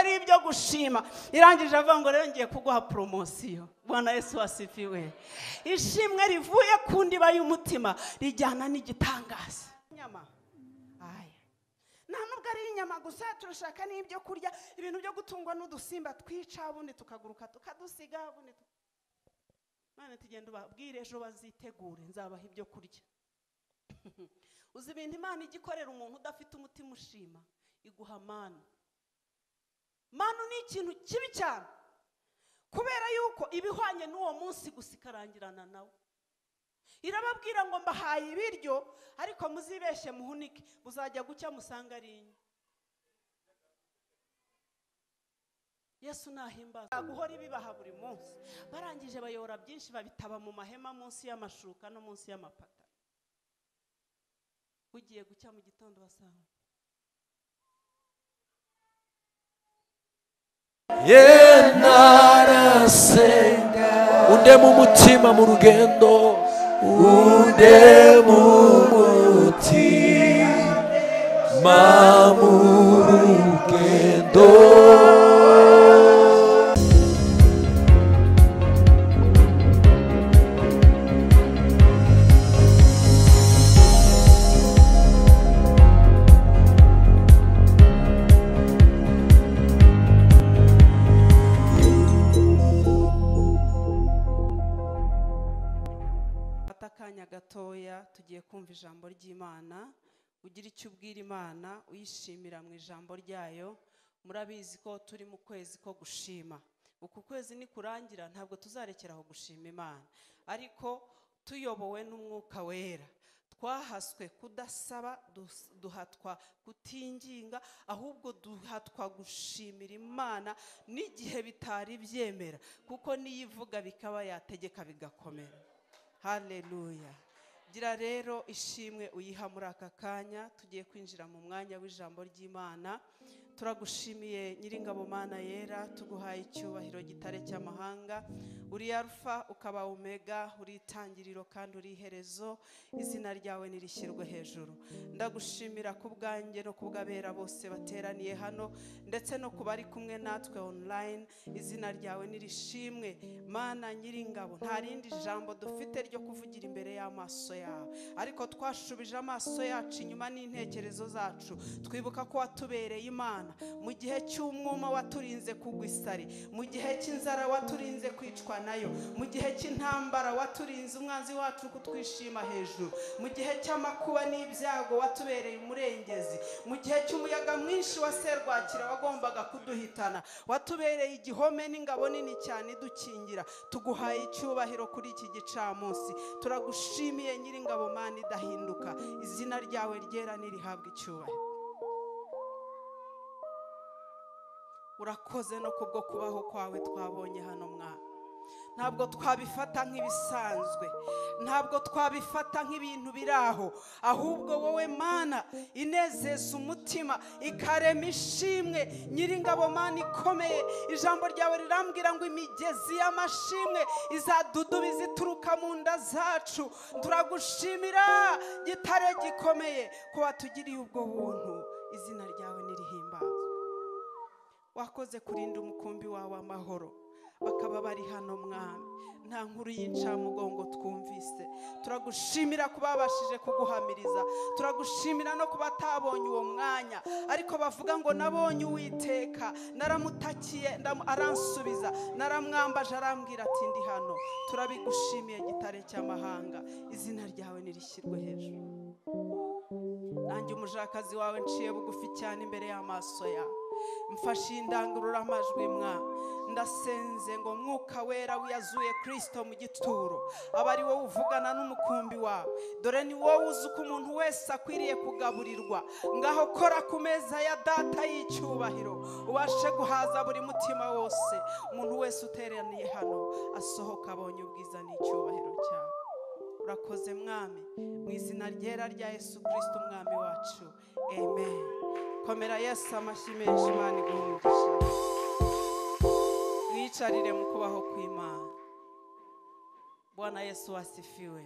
Ari ibyo gushima. Irangije avuga ngo rero ngiye kuguha promotion. Bwana Yesu asifiwe. Ishimwe rivuye ku ndiba y'umutima rijyana n'igitangaza. Nyama. Aya. Nta nubwo ari inyama gusa, turashaka n'ibyo kurya, ibintu byo gutungwa n'udusimba twica ubundi tukaguruka tukadusiga ubundi. Mana tugenda ubabwire ejo bazitegure nzabaha ibyo kurya. Uzi ibintu Imana igikorera umuntu udafite umutima ushima, iguha manu. Manu ni ikintu kibi cyane, kubera yuko ibihwanye n'uwo munsi gusa ikarangirana nawe. Irababwira ngo mbahaye ibiryo ariko muzibeshye muhunike, muzajya gucya musanga ari inyo. Yesu nahimbaza guhora ibibaha buri munsi. Barangije bayora byinshi babitaba mu mahema munsi y'amashuka no munsi y'amapata. Ugiye gucya mu gitondo basanga ye narasenga unde mu mutima mu rugendo, unde mu mutima mu rugendo. Gatoya tugiye kumva ijambo ry'Imana, ugira icyo ubwira Imana uyishimira mu ijambo ryayo. Murabizi ko turi mu kwezi ko gushima. Uku kwezi ni kurangira ntabwo tuzarekeraho gushima Imana, ariko tuyobowe n'Umwuka Wera. Twahaswe kudasaba, duhatwa kutinginga, ahubwo duhatwa gushimira Imana n'igihe bitari byemera, kuko niyivuga bikaba yategeka bigakomera. Haleluya. Gira rero ishimwe uyiha muri aka kanya tugiye kwinjira mu mwanya w'ijambo ry'Imana. Turagushimiye Nyiringabo Mana yera, tuguhaye icyubahiro gitare cy'amahanga. Uri Alfa ukaba Omega, uri itangiriro kandi uri iherezo, izina ryawe nirishyirwe hejuru. Ndagushimira ku bwanjye no kubw'abera bose bateraniye hano ndetse no kubari kumwe natwe online, izina ryawe nirishimwe. Mana Nyiringabo, nta rindi jambo dufite ryo kuvugira imbere y'amaso yawe, ariko twashubije amaso yacu inyuma n'intekerezo zacu, twibuka ko watubereye Imana mu gihe cy'umwuma waturinze kugwa isari, mu gihe cy'inzara waturinze kwicwa nayo, mu gihe cy'intambara waturinze umwanzi wacu kutwishima hejuru, mu gihe cy'amakuba n'ibyago watubereye umurengezi, mu gihe cy'umuyaga mwinshi wa serwakira wagombaga kuduhitana watubereye igihome n'ingabo nini cyane idukingira. Tuguhaye icyubahiro kuri iki gicamunsi, turagushimiye Nyiringabo Mana idahinduka, izina ryawe ryera nirihabwa icyubahiro. Urakoze no kubwo kubaho kwawe twabonye hano mwana. Ntabwo twabifata nk'ibisanzwe, ntabwo twabifata nk'ibintu biraho, ahubwo wowe Mana inezeza umutima ikarema ishimwe. Nyiringabo Mana ikomeye, ijambo ryawe rirambwira ngo imigezi y'amashimwe izadudubiza ituruka mu nda zacu. Turagushimira gitare gikomeye ko watugiriye ubwo buntu, izina ryawe nirihimbazwe. Wakoze kurinda umukumbi wawe amahoro, bakaba bari hano mwami, nta nkuru y'incamugongo twumvise. Turagushimira kuba babashije kuguhamiriza, turagushimira no kuba batabonye uwo mwanya, ariko bavuga ngo nabonye Uwiteka, naramutakiye aransubiza, naramwambaje arambwira ati ndi hano. Turabigushimiye gitare cy'amahanga, izina ryawe nirishyirwe hejuru. Nanjye umujakazi wawe nciye bugufi cyane imbere y'amaso yawe, mfashe indangururamajwi mwa, ndasenze ngo Mwuka Wera wiyazuye Kristo mu gituro aba ari wowe uvugana n'umukumbi wawe. Dore ni wowe uzi uko umuntu wese akwiriye kugaburirwa. Ngaho kora ku meza ya data y'icyubahiro, ubashe guhaza buri mutima wose. Umuntu wese uteraniye hano asohoka abonye ubwiza n'icyubahiro cyawe. Urakoze mwami, mu izina ryera rya Yesu Kristo umwami wacu, amen. Komera Yesu amashyi menshi, Imana iguhe umugisha. Mwicarire mu kubaho kw'Imana. Bwana Yesu asifiwe.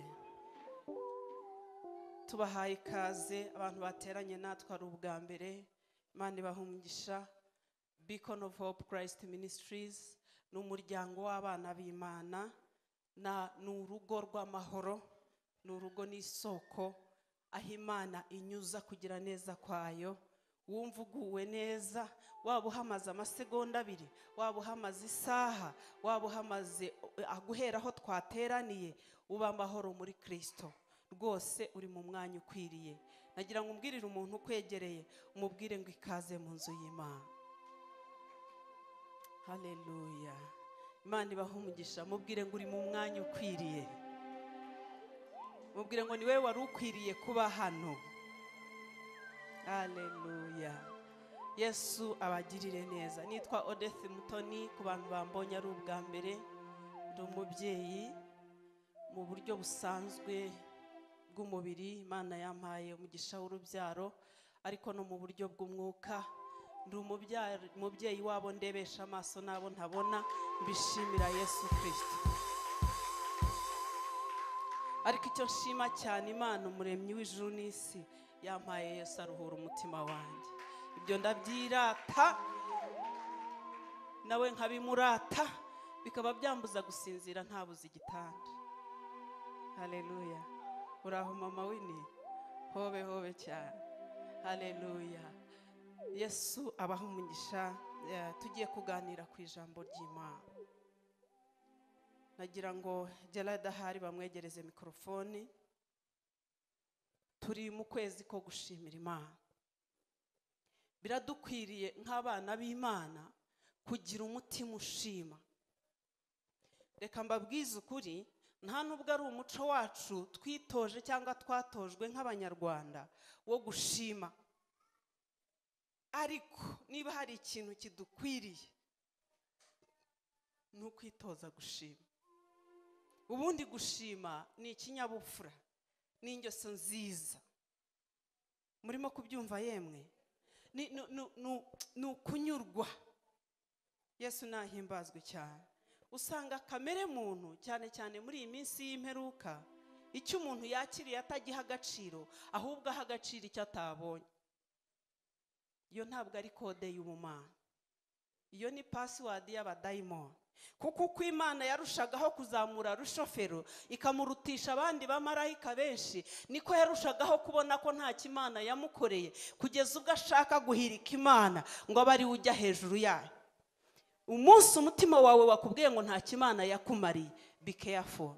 Tubahaye ikaze abantu bateranye natwe ari ubwa mbere, Imana ibahe umugisha. Beacon of Hope Christ Ministries ni umuryango w'abana b'Imana, ni urugo rw'amahoro, ni urugo n'isoko aho Imana inyuza kugira neza kwayo. Wumva uguwe neza, waba uhamaze amasegonda 2, waba uhamaze isaha, waba uhamaze guhera aho twateraniye, uba amahoro muri Kristo. Rwose uri mu mwanya ukwiriye. Nagira ngo umbwirire umuntu ukwegereye, umubwire ngo ikaze mu nzu y'Imana. Haleluya. Imana ibahe umugisha. Mubwire ngo uri mu mwanya ukwiriye. Mubwire ngo ni wewe wari ukwiriye kuba hano. Haleluya. Yesu abagirire neza. Nitwa Odeth Mutoni, ku bantu bambonye ari ubwa mbere, ndi umubyeyi mu buryo busanzwe bw'umubiri. Imana yampaye umugisha w'urubyaro, ariko no mu buryo bw'umwuka ndi umubyeyi wabo ndebesha amaso nabo ntabona, mbishimira Yesu Kristo. Ariko icyo nshima cyane Imana umuremyi w'ijuru n'isi, yampaye Yesu aruhura umutima wanjye. Ibyo ndabyirata nawe nkabimurata, bikaba byambuza gusinzira ntabuze igitanda. Haleluya. Uraho mama Winnie? Hobe hobe cyane. Haleluya. Yesu abaha umugisha. Tugiye kuganira ku ijambo ry'Imana. Nagira ngo Gerard ahari bamwegereze mikrofone. Turi mu kwezi ko gushimira Imana. Biradukwiriye nk'abana b'Imana kugira umutima ushima. Reka mbabwize ukuri, nta nubwo ari umuco wacu twitoje cyangwa twatojwe nk'Abanyarwanda wo gushima, ariko niba hari ikintu kidukwiriye ni ukwitoza gushima. Ubundi gushima ni ikinyabupfura, ni ingeso nziza. Murimo kubyumva yemwe? Ni ukunyurwa. Yesu nahimbazwe cyane. Usanga kamere muntu cyane cyane muri iyi minsi y'imperuka, icyo umuntu yakiriye atagiha agaciro, ahubwo aha agaciro icyo atabonye. Iyo ntabwo ari kode y'ubumana, iyo ni password y'abadayimoni. Kuko uko Imana yarushagaho kuzamura rushofero ikamurutisha abandi bamarayika benshi, niko yarushagaho kubona ko nta kimana yamukoreye, kugeza ubwo ashaka guhirika Imana ngo abe ari ujya hejuru yayo. Umunsi umutima wawe wakubwiye ngo nta kimana yakumariye, be careful.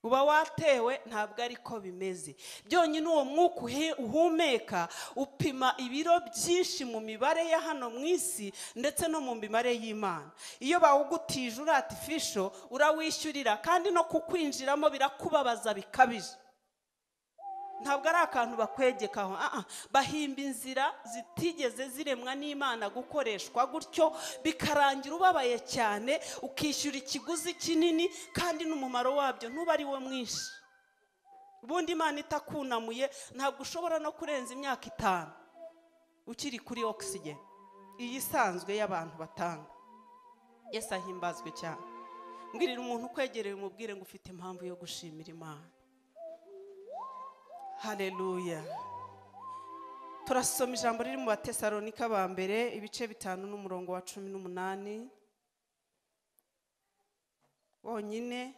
Uba watewe, ntabwo ariko bimeze. Byonyine uwo mwuka uhumeka upima ibiro byinshi mu mibare ya hano mu isi ndetse no mu mibare y'Imana. Iyo bawugutije uri artificial urawishyurira, kandi no kukwinjiramo birakubabaza bikabije. Ntabwo ari akantu bakwegekaho, bahimba inzira zitigeze ziremwa n'Imana gukoreshwa gutyo, bikarangira ubabaye cyane, ukishyura ikiguzi kinini kandi n'umumaro wabyo ntuba ari wo mwinshi. Ubundi Imana itakunamuye ntabwo ushobora no kurenza imyaka 5 ukiri kuri oxygen iyi isanzwe y'abantu batanga. Yesu ahimbazwe cyane. Mbwirira umuntu ukwegereye umubwire ngo ufite impamvu yo gushimira Imana. Haleluya. Turasoma ijambo riri mu Batesalonika ba mbere ibice 5 n'umurongo wa 18 wonyine.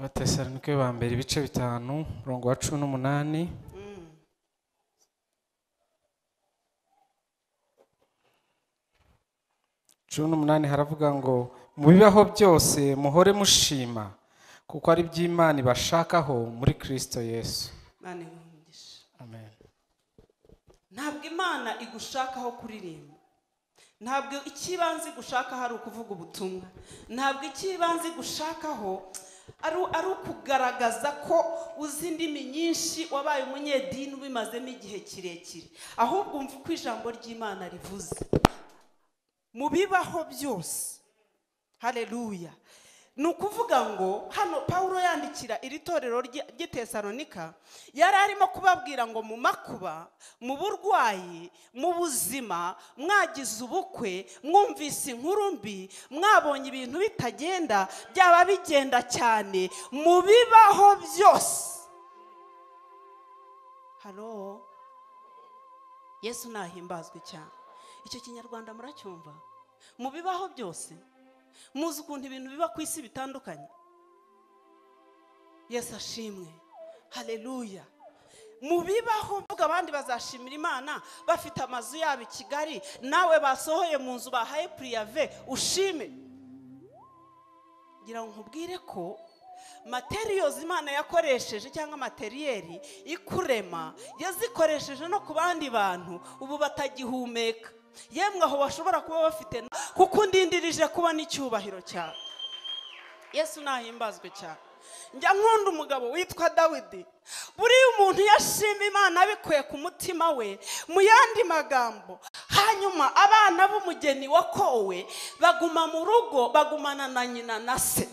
Abatesalonike ba mbere ibice 5 umurongo wa 18. Cumi n'umunani haravuga ngo mu bibaho byose muhore mushima, kuko ari by'Imana ibashakaho muri Kristo Yesu. Amen. Ntabwo Imana igushakaho kuririmba, ntabwo ikibanze igushakaho ari ukuvuga ubutumwa, ntabwo ikibanze igushakaho ari ukugaragaza ko uzi indimi nyinshi, wabaye umunyedini ubimazemo igihe kirekire. Ahubwo umva uko ijambo ry'Imana rivuze mu bibaho byose. Haleluya. Ni ukuvuga ngo hano Pawulo yandikira iri torero ry'i Tesalonika, yari arimo kubabwira ngo mu makuba, mu burwayi, mu buzima, mwagize ubukwe, mwumvise inkuru mbi, mwabonye ibintu bitagenda, byaba bigenda cyane, mu bibaho byose. Halo, Yesu nahimbazwe cyane. Icyo kinyarwanda muracyumva? Mu bibaho byose. Muzi ukuntu ibintu biba ku isi bitandukanye. Yesu ashimwe. Haleluya. Mu bibaho vuga abandi bazashimira Imana bafite amazu yabo i Kigali, nawe basohoye mu nzu bahaye prive ushime. Ngira ngo nkubwire ko materials Imana yakoresheje cyangwa materiyeri ikurema yazikoresheje no ku bandi bantu ubu batagihumeka. Yemwe aho bashobora kuba bafite, kuko ndindirije kubona icyubahiro cyawe. Yesu nahimbazwe cyane. Njya nkunda umugabo witwa Dawidi. Buri umuntu yashima Imana abikuye ku mutima we, mu yandi magambo. Hanyuma abana b'umugeni wakowe baguma mu rugo, bagumana na nyina na se.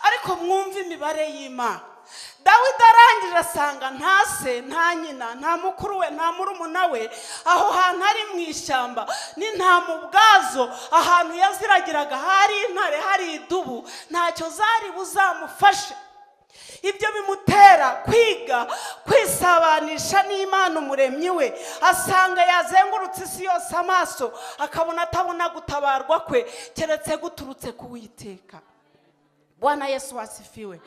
Ariko mwumve imibare y'Imana. Dawidi arangije asanga nta se, nta nyina, nta mukuru we, nta murumuna we, aho hantu ari mu ishyamba n'intama ubwazo, ahantu yaziragiraga hari intare, hari idubu, ntacyo zari buzamufashe. Ibyo bimutera kwiga kwisabanisha n'Imana umuremyi we. Asanga yazengurutse isi yose amaso, akabona atabona gutabarwa kwe keretse guturutse ku Uwiteka. Bwana Yesu asifiwe.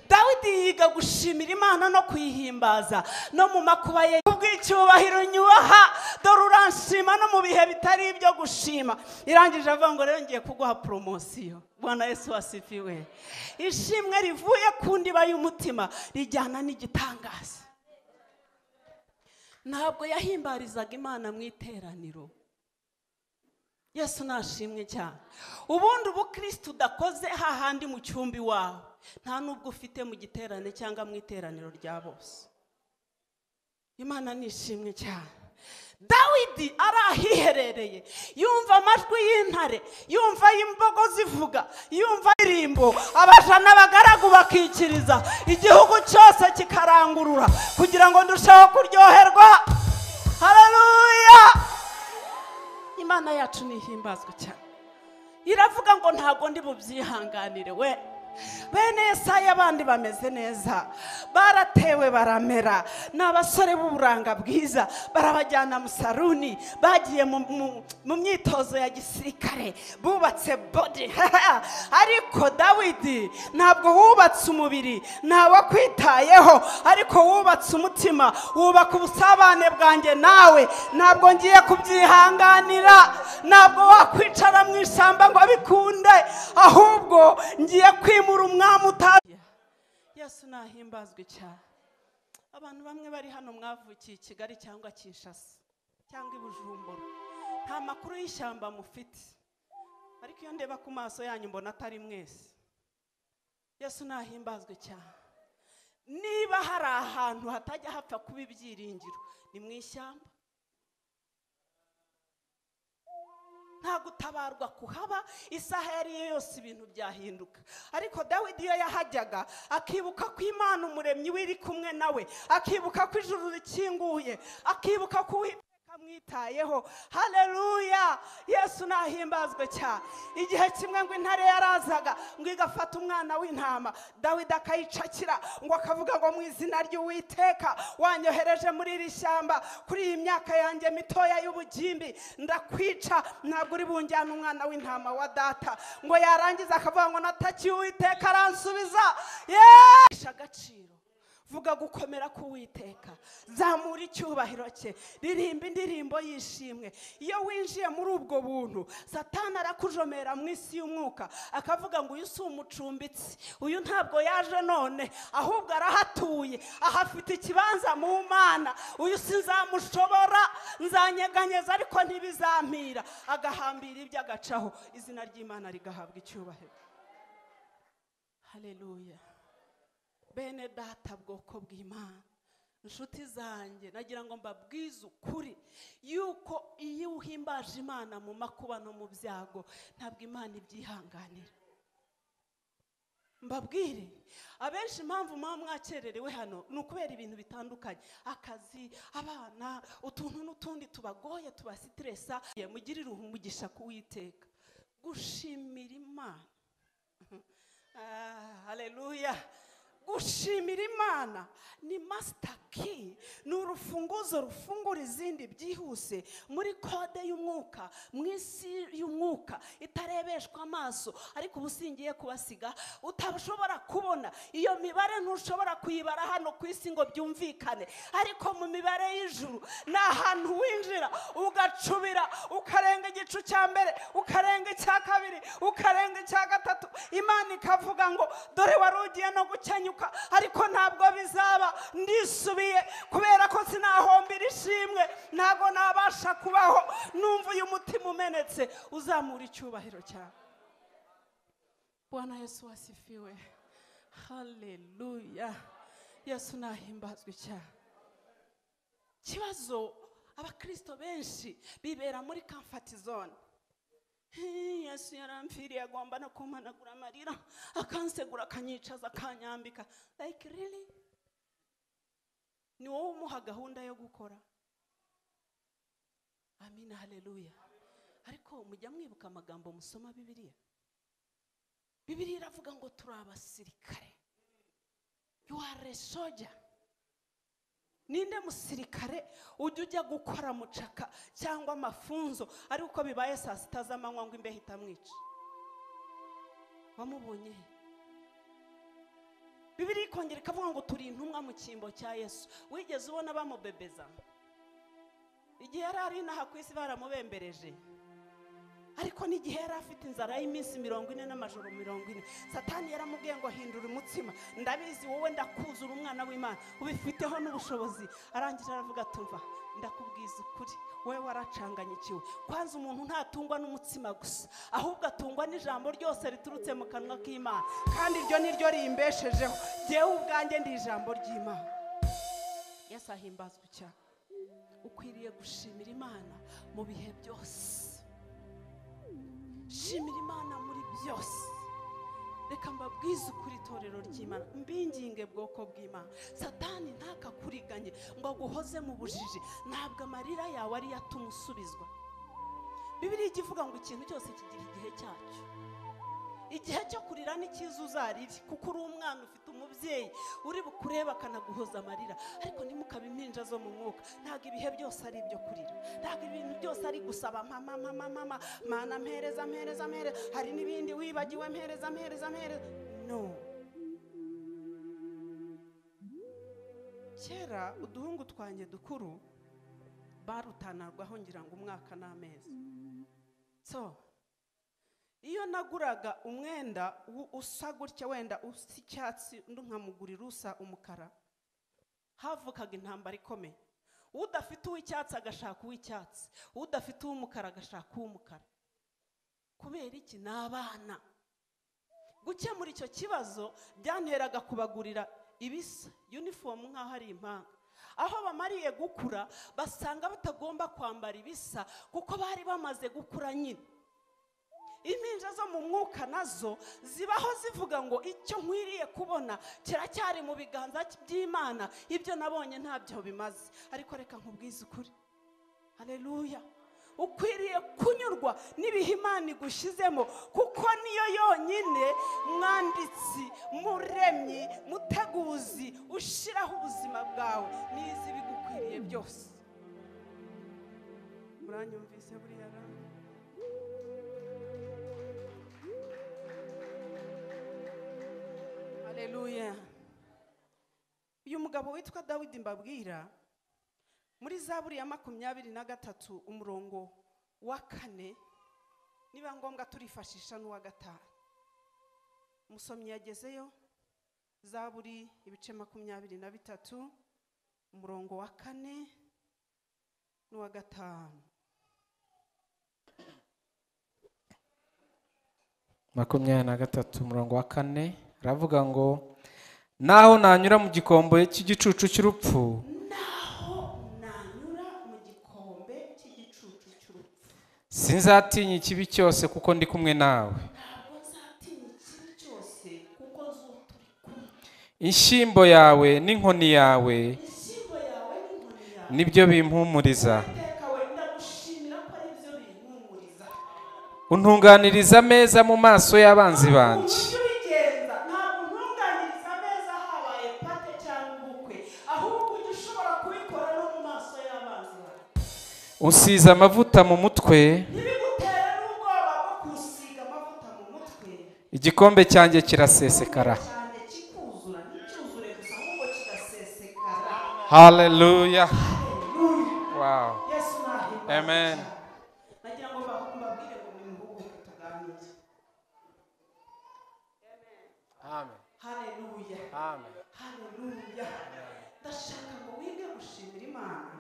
Dawidi yiga gushimira Imana no kuyihimbaza no mu makuba ye. Kubw'icyubahiro nyubaha, dore uranshima no mu bihe bitari ibyo gushima. Irangije avuga ngo rero ngiye kuguha promosiyo. Bwana Yesu asifiwe. Ishimwe rivuye ku ndiba y'umutima rijyana n'igitangaza. Ntabwo yahimbarizaga Imana mu iteraniro. Yesu nashimwe cyane. Ubundi ubukristo udakoze hahandi mu cyumbi wawe, nta nubwo ufite mu giterane cyangwa mu iteraniro rya bose. Imana nishimwe cyane. Dawidi arahiherereye, yumva amajwi y'intare, yumva imbogo zivuga, yumva irimbo, abaja n'abagaragu bakikiriza, igihugu cyose kikarangurura kugira ngo ndusheho kuryoherwa. Haleluya. Imana yacu nihimbazwe cyane. Iravuga ngo ntago ndi bubyihanganire we. Bene Yesaya abandi bameze neza, baratewe baramera, n'abasore b'uburanga bwiza, barabajyana mu saruni, bagiye mu myitozo ya gisirikare, bubatse body. Ariko Dawidi ntabwo wubatse umubiri, ntawe kwitayeho, ariko wubatse umutima, wubaka ubusabane bwanjye nawe. Ntabwo ngiye kubyihanganira, ntabwo wakwicara mu ishyamba ngo bikunde, ahubwo ngiye kwimura umwami utazi. Yesu nahimbazwe cyane. Abantu bamwe bari hano mwavukiye i Kigali cyangwa Kinshasa cyangwa i Bujumbura, nta makuru y'ishyamba mufite, ariko iyo ndeba ku maso yanyu mbona atari mwese. Yesu nahimbazwe cyane. Niba hari ahantu hatajya hapfa kuba ibyiringiro ni mu ishyamba. Nta gutabarwa kuhaba, isaha yari yo yose ibintu byahinduka. Ariko Dawidi iyo yahajyaga akibuka ko Imana umuremyi we iri kumwe nawe, akibuka ko ijuru rikinguye, akibuka ko Uwiteka amwitayeho. Haleluya. Yesu nahimbazwe cyane. Igihe kimwe ngo intare yarazaga ngo igafata umwana w'intama, Dawidi akayicakira ngo akavuga ngo mu izina ry'Uwiteka wanyohereje muri iri shyamba kuri iyi myaka yanjye mitoya y'ubugimbi, ndakwica, ntabwo uri bunjyana umwana w'intama wa data. Ngo yarangiza akavuga ngo natakiye Uwiteka aransubiza. Yesu agaciro. Vuga gukomera k'Uwiteka, zamura icyubahiro cye, ririmba indirimbo yishimwe. Iyo winjiye muri ubwo buntu, Satani arakujomera mu isi y'umwuka, akavuga ngo uyu si umucumbitsi, uyu ntabwo yaje none, ahubwo arahatuye, ahafite ikibanza mu Mana, uyu sinzamushobora, nzanyeganyeza ariko ntibizampira. Agahambira ibyo agacaho, izina ry'Imana rigahabwa icyubahiro. Haleluya. Bene data, bwoko bw'Imana, inshuti zanjye, nagira ngo mbabwize ukuri yuko iyo uhimbaje Imana mu makuba no mu byago, ntabwo Imana ibyihanganira. Mbabwire abenshi impamvu muba mwakererewe hano ni ukubera ibintu bitandukanye, akazi, abana, utuntu n'utundi tubagoye tubasitiresa. Mugirire umugisha kuwiteka. Gushimira Imana, haleluya. Gushimira Imana ni master key, ni urufunguzo rufungura izindi byihuse muri kode y'umwuka, mu isi y'umwuka itarebeshwa amaso. Ariko ubu singiye kubasiga, utashobora kubona iyo mibare, ntushobora kuyibara hano ku isi ngo byumvikane, ariko mu mibare y'ijuru ni ahantu winjira ugacubira, ukarenga igicu cya mbere, ukarenga icya kabiri, ukarenga icya gatatu. Imana ikavuga ngo dore wari ugiye no gukenyuka, ariko ntabwo bizaba, ndisubiye kubera ko sinahombira ishimwe, ntabwo nabasha kubaho numva uyu mutima umenetse. Uzamura icyubahiro cyawe. Bwana Yesu asifiwe. Haleluya. Yesu nahimbazwe cyane. Kibazo abakristo benshi bibera muri comfort zone. Yesu yaramfiriye, agomba no kumpanagura amarira, akansegura, akanyicaza, akanyambika. Like really? Ni wowe umuha gahunda yo gukora. Amina, haleluya. Ariko mujya mwibuka amagambo musoma Bibiliya. Bibiliya iravuga ngo turi abasirikare. You are a soldier. Ninde musirikare ujya ujya gukora mucaka cyangwa amafunzo ari uko bibaye saa sita z'amanywa ngo imbeho itamwica? Wamubonye he? Bibiliya ikongera ikavuga ngo turi intumwa mu cyimbo cya Yesu. Wigeze ubona bamubebeza? Igihe yari ari inaha ku isi baramubembereje, ariko n'igihe yari afite inzara y'iminsi 40 n'amajoro 40, Satani yaramubwiye ngo hindura umutsima, ndabizi wowe ndakuzura umwana w'Imana, ubifiteho n'ubushobozi. Arangije aravuga tumva, ndakubwiza ukuri, wowe waracanganyikiwe. Kwanza umuntu ntatungwa n'umutsima gusa, ahubwo atungwa n'ijambo ryose riturutse mu kanwa k'Imana, kandi iryo niryo rimbeshejeho. Jyewe ubwanjye ndi ijambo ry'Imana. Yesu ahimbazwe cyane. Ukwiriye gushimira Imana mu bihe byose. Shimira Imana muri byose. Reka mbabwize ukuri itorero ry'Imana, mbinginge bwoko bw'Imana, Satani ntakakuriganye ngo aguhoze mu bujiji. Ntabwo amarira yawe ari yatuma usubizwa. Bibiliya ivuga ngo ikintu cyose kigira igihe cyacyo. Igihe cyo kurira ni cyiza, uzarire kuko uri umwana ufite umubyeyi uri bukureba akanaguhoza amarira. Ariko ntimukabe impinja zo mu mwuka. Ntabwo ibihe byose ari ibyo kurira, ntabwo ibintu byose ari gusaba mama mama mama, mana mpereza mpereza mpereza, hari n'ibindi wibagiwe mpereza mpereza mpereza. No. Kera uduhungu twanjye dukuru barutanarwaho ngira ngo umwaka n'amezi. So iyo naguraga umwenda usa gutya, wenda usa icyatsi, undi nkamugurira usa umukara, havukaga intambara ikomeye. Udafite uw'icyatsi agashaka uw'icyatsi, udafite uw'umukara agashaka uw'umukara. Kubera iki? Ni abana. Gukemura icyo kibazo byanteraga kubagurira ibisa, uniform nk'aho ari impanga. Aho bamariye gukura basanga batagomba kwambara ibisa kuko bari bamaze gukura nyine. Impinja zo mu mwuka nazo zibaho zivuga ngo icyo nkwiriye kubona kiracyari mu biganza by'Imana, ibyo nabonye ntabyo bimaze. Ariko reka nkubwize ukuri, haleluya, ukwiriye kunyurwa n'ibihe Imana igushyizemo, kuko niyo yonyine mwanditsi, muremyi, muteguzi ushyiraho ubuzima bwawe, nizi bigukwiriye byose. Muranyumvise buriya ra? Haleluya. Uyu mugabo witwa Dawidi mbabwira, muri Zaburi ya 23 umurongo wa 4, niba ngombwa turifashisha n'uwa 5. Umusomyi yagezeyo. Zaburi ibice 23 umurongo wa 4 n'uwa 5. 23 umurongo wa 4 aravuga ngo naho nanyura mu gikombe cy'igicucu cy'urupfu, naho nanyura mu gikombe cy'igicucu cy'urupfu, sinzatinya ikibi cyose kuko ndi kumwe nawe. Ntabwo nzatinya ikibi cyose kuko Inshyimbo yawe n'inkoni yawe nibyo bimpumuriza. Untunganiriza ameza mu maso y'abanzi banjye. Unsize amavuta mu mutwe, igikombe cyanjye kirasesekara. Hallelujah. Wow. Amen. Amen. Hallelujah. Amen. Hallelujah. Ndashaka ngo wige gushimira Imana.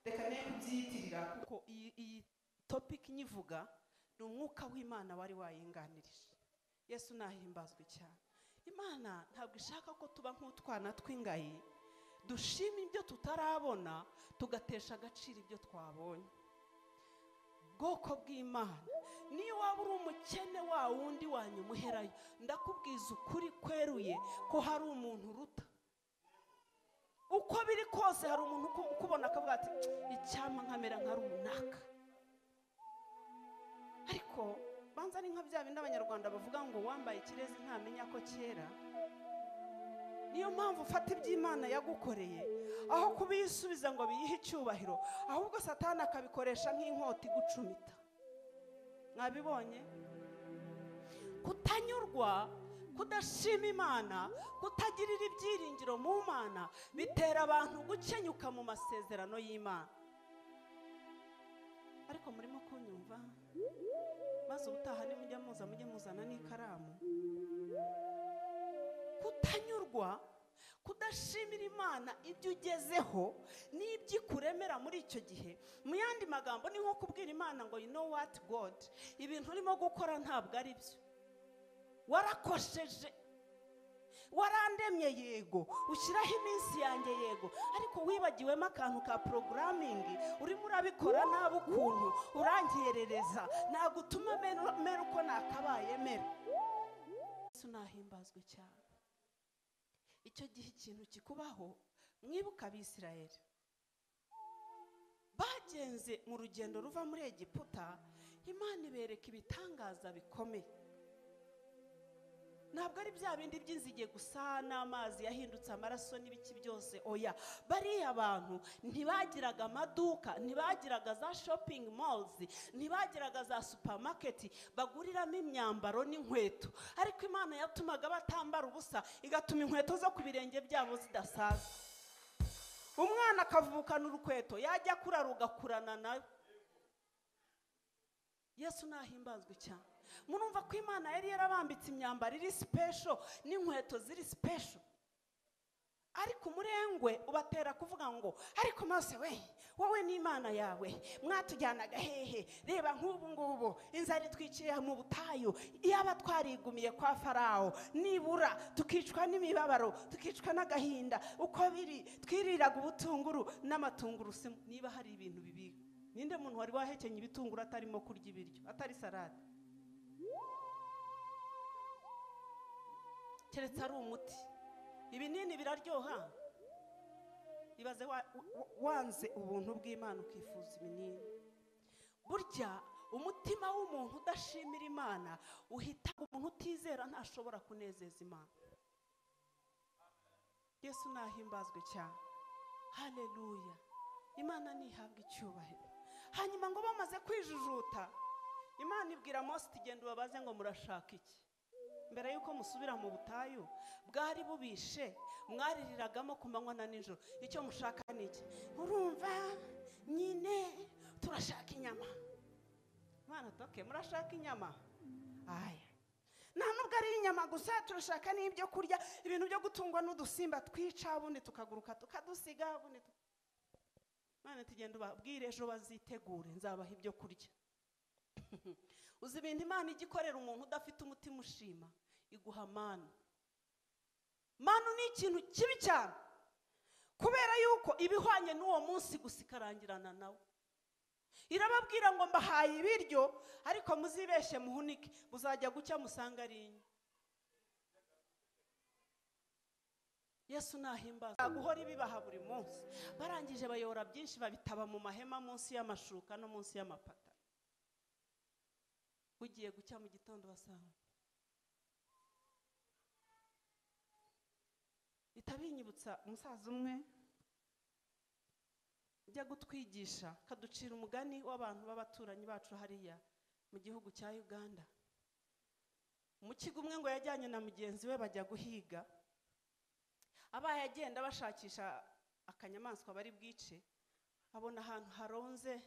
Reka ne kubyitirira kuko iyi topic nyivuga ni umwuka w'Imana wari wayinganirije. Yesu nahimbazwe cyane. Imana ntabwo ishaka ko tuba nk'utwana tw'ingayi, dushima ibyo tutarabona tugatesha agaciro ibyo twabonye. Bwoko bw'Imana, niyo waba uri umukene wa wundi wanyumuherayo, ndakubwiza ukuri kweruye ko hari umuntu uruta. Uko biri kose hari umuntu ukubona akavuga ati icyampa nkamera nka runaka. Ariko banza ni nka bya bindi Abanyarwanda bavuga ngo wambaye ikirezi ntamenya ko kera. Niyo mpamvu ufata iby'Imana yagukoreye aho kubisubiza ngo biyihe icyubahiro, ahubwo Satani akabikoresha nk'inkota igucumita. Mwabibonye? Kutanyurwa, kudashima Imana, kutagirira ibyiringiro mu Mana bitera abantu gukenyuka mu masezerano y'Imana. Ariko murimo kunyumva? Maze ubutaha nimujya muza mujye muzana n'ikaramu. Kutanyurwa, kudashimira Imana ibyo ugezeho n'ibyo ikuremera muri icyo gihe. Mu yandi magambo ni nko kubwira Imana ngo you know what God, ibintu urimo gukora ntabwo ari byo. Warakosheje, warandemye yego, ushyiraho iminsi yanjye yego, ariko wibagiwemo akantu ka programming, urimo urabikora nabi ukuntu urangerereza, nagutuma mera uko nakabaye mera. Yesu nahimbazwe cyane. Icyo gihe ikintu kikubaho, mwibuka Abisirayeli bagenze mu rugendo ruva muri Egiputa, Imana ibereka ibitangaza bikomeye. Ntabwo ari bya bindi by'inzige gusa n'amazi yahindutse amaraso n'ibiki byose, oya. Bariya abantu ntibagiraga amaduka, ntibagiraga za shopping malls, ntibagiraga za supermarket baguriramo imyambaro n'inkweto. Ariko Imana yatumaga batambara ubusa, igatuma inkweto zo ku birenge byabo zidasaza. Umwana akavukana urukweto, yajya kurara ugakurana nawe. Yesu nahimbazwe cyane. Murumva ko Imana yari yarabambitse imyambaro iri special n'inkweto ziri special. Ariko umurengwe ubatera kuvuga ngo ariko Mose we, wowe n'Imana yawe mwatujyanaga hehe? Reba nk'ubu ngubu inzara itwiciye mu butayu, iyaba twarigumiye kwa Farao nibura tukicwa n'imibabaro, tukicwa n'agahinda, uko biri twiriraga ubutunguru n'amatungurusumu. Niba hari ibintu bibika, ninde muntu wari wahekenye ibitunguru atarimo kurya ibiryo, atari salade? Keretse ari umuti. Ibinini biraryoha. Ibaze wanze ubuntu bw'Imana ukifuza ibinini. Burya umutima w'umuntu udashimira Imana uhita umuntu utizera ntashobora kunezeza Imana. Yesu nahimbazwe cyane. Haleluya. Imana nihabwa icyubahiro. Hanyuma ngo bamaze kwijujuta, Imana ibwira Mose iti genda ubabaze ngo murashaka iki? Mbere yuko musubira mu butayu bwari bubishe, mwaririragamo ku manywa na nijoro, icyo mushaka ni iki? Urumva nyine turashaka inyama. Imana toke, murashaka inyama? Aya, nta nubwo ari inyama gusa, turashaka n'ibyo kurya, ibintu byo gutungwa n'udusimba twica, ubundi tukaguruka tukadusiga, ubundi Imana iti genda ubabwire ejo bazitegure, nzabaha ibyo kurya. Uzi ibintu Imana ijya ikorera umuntu udafite umutima ushima, iguha manu. Manu ni ikintu kibi cyane, kubera yuko ibihwanye n'uwo munsi gusa ikarangirana nawe. Irababwira ngo mbahaye ibiryo, ariko muzibeshye muhunike, muzajya gucya musanga ari inyo. Yesu nahimbaza guhora ibibaha buri munsi. Barangije bayora byinshi babitaba mu mahema munsi y'amashuka no munsi y'amapata. Ugiye gucya mu gitondo basanga itabinyibutsa umusaza umwe ujya gutwigisha kaducira umugani w'abantu b'abaturanyi bacu hariya mu gihugu cya Uganda. Umukiga umwe ngo yajyanye na mugenzi we bajya guhiga. Abaye agenda bashakisha akanyamaswa bari bwice, abona ahantu haronze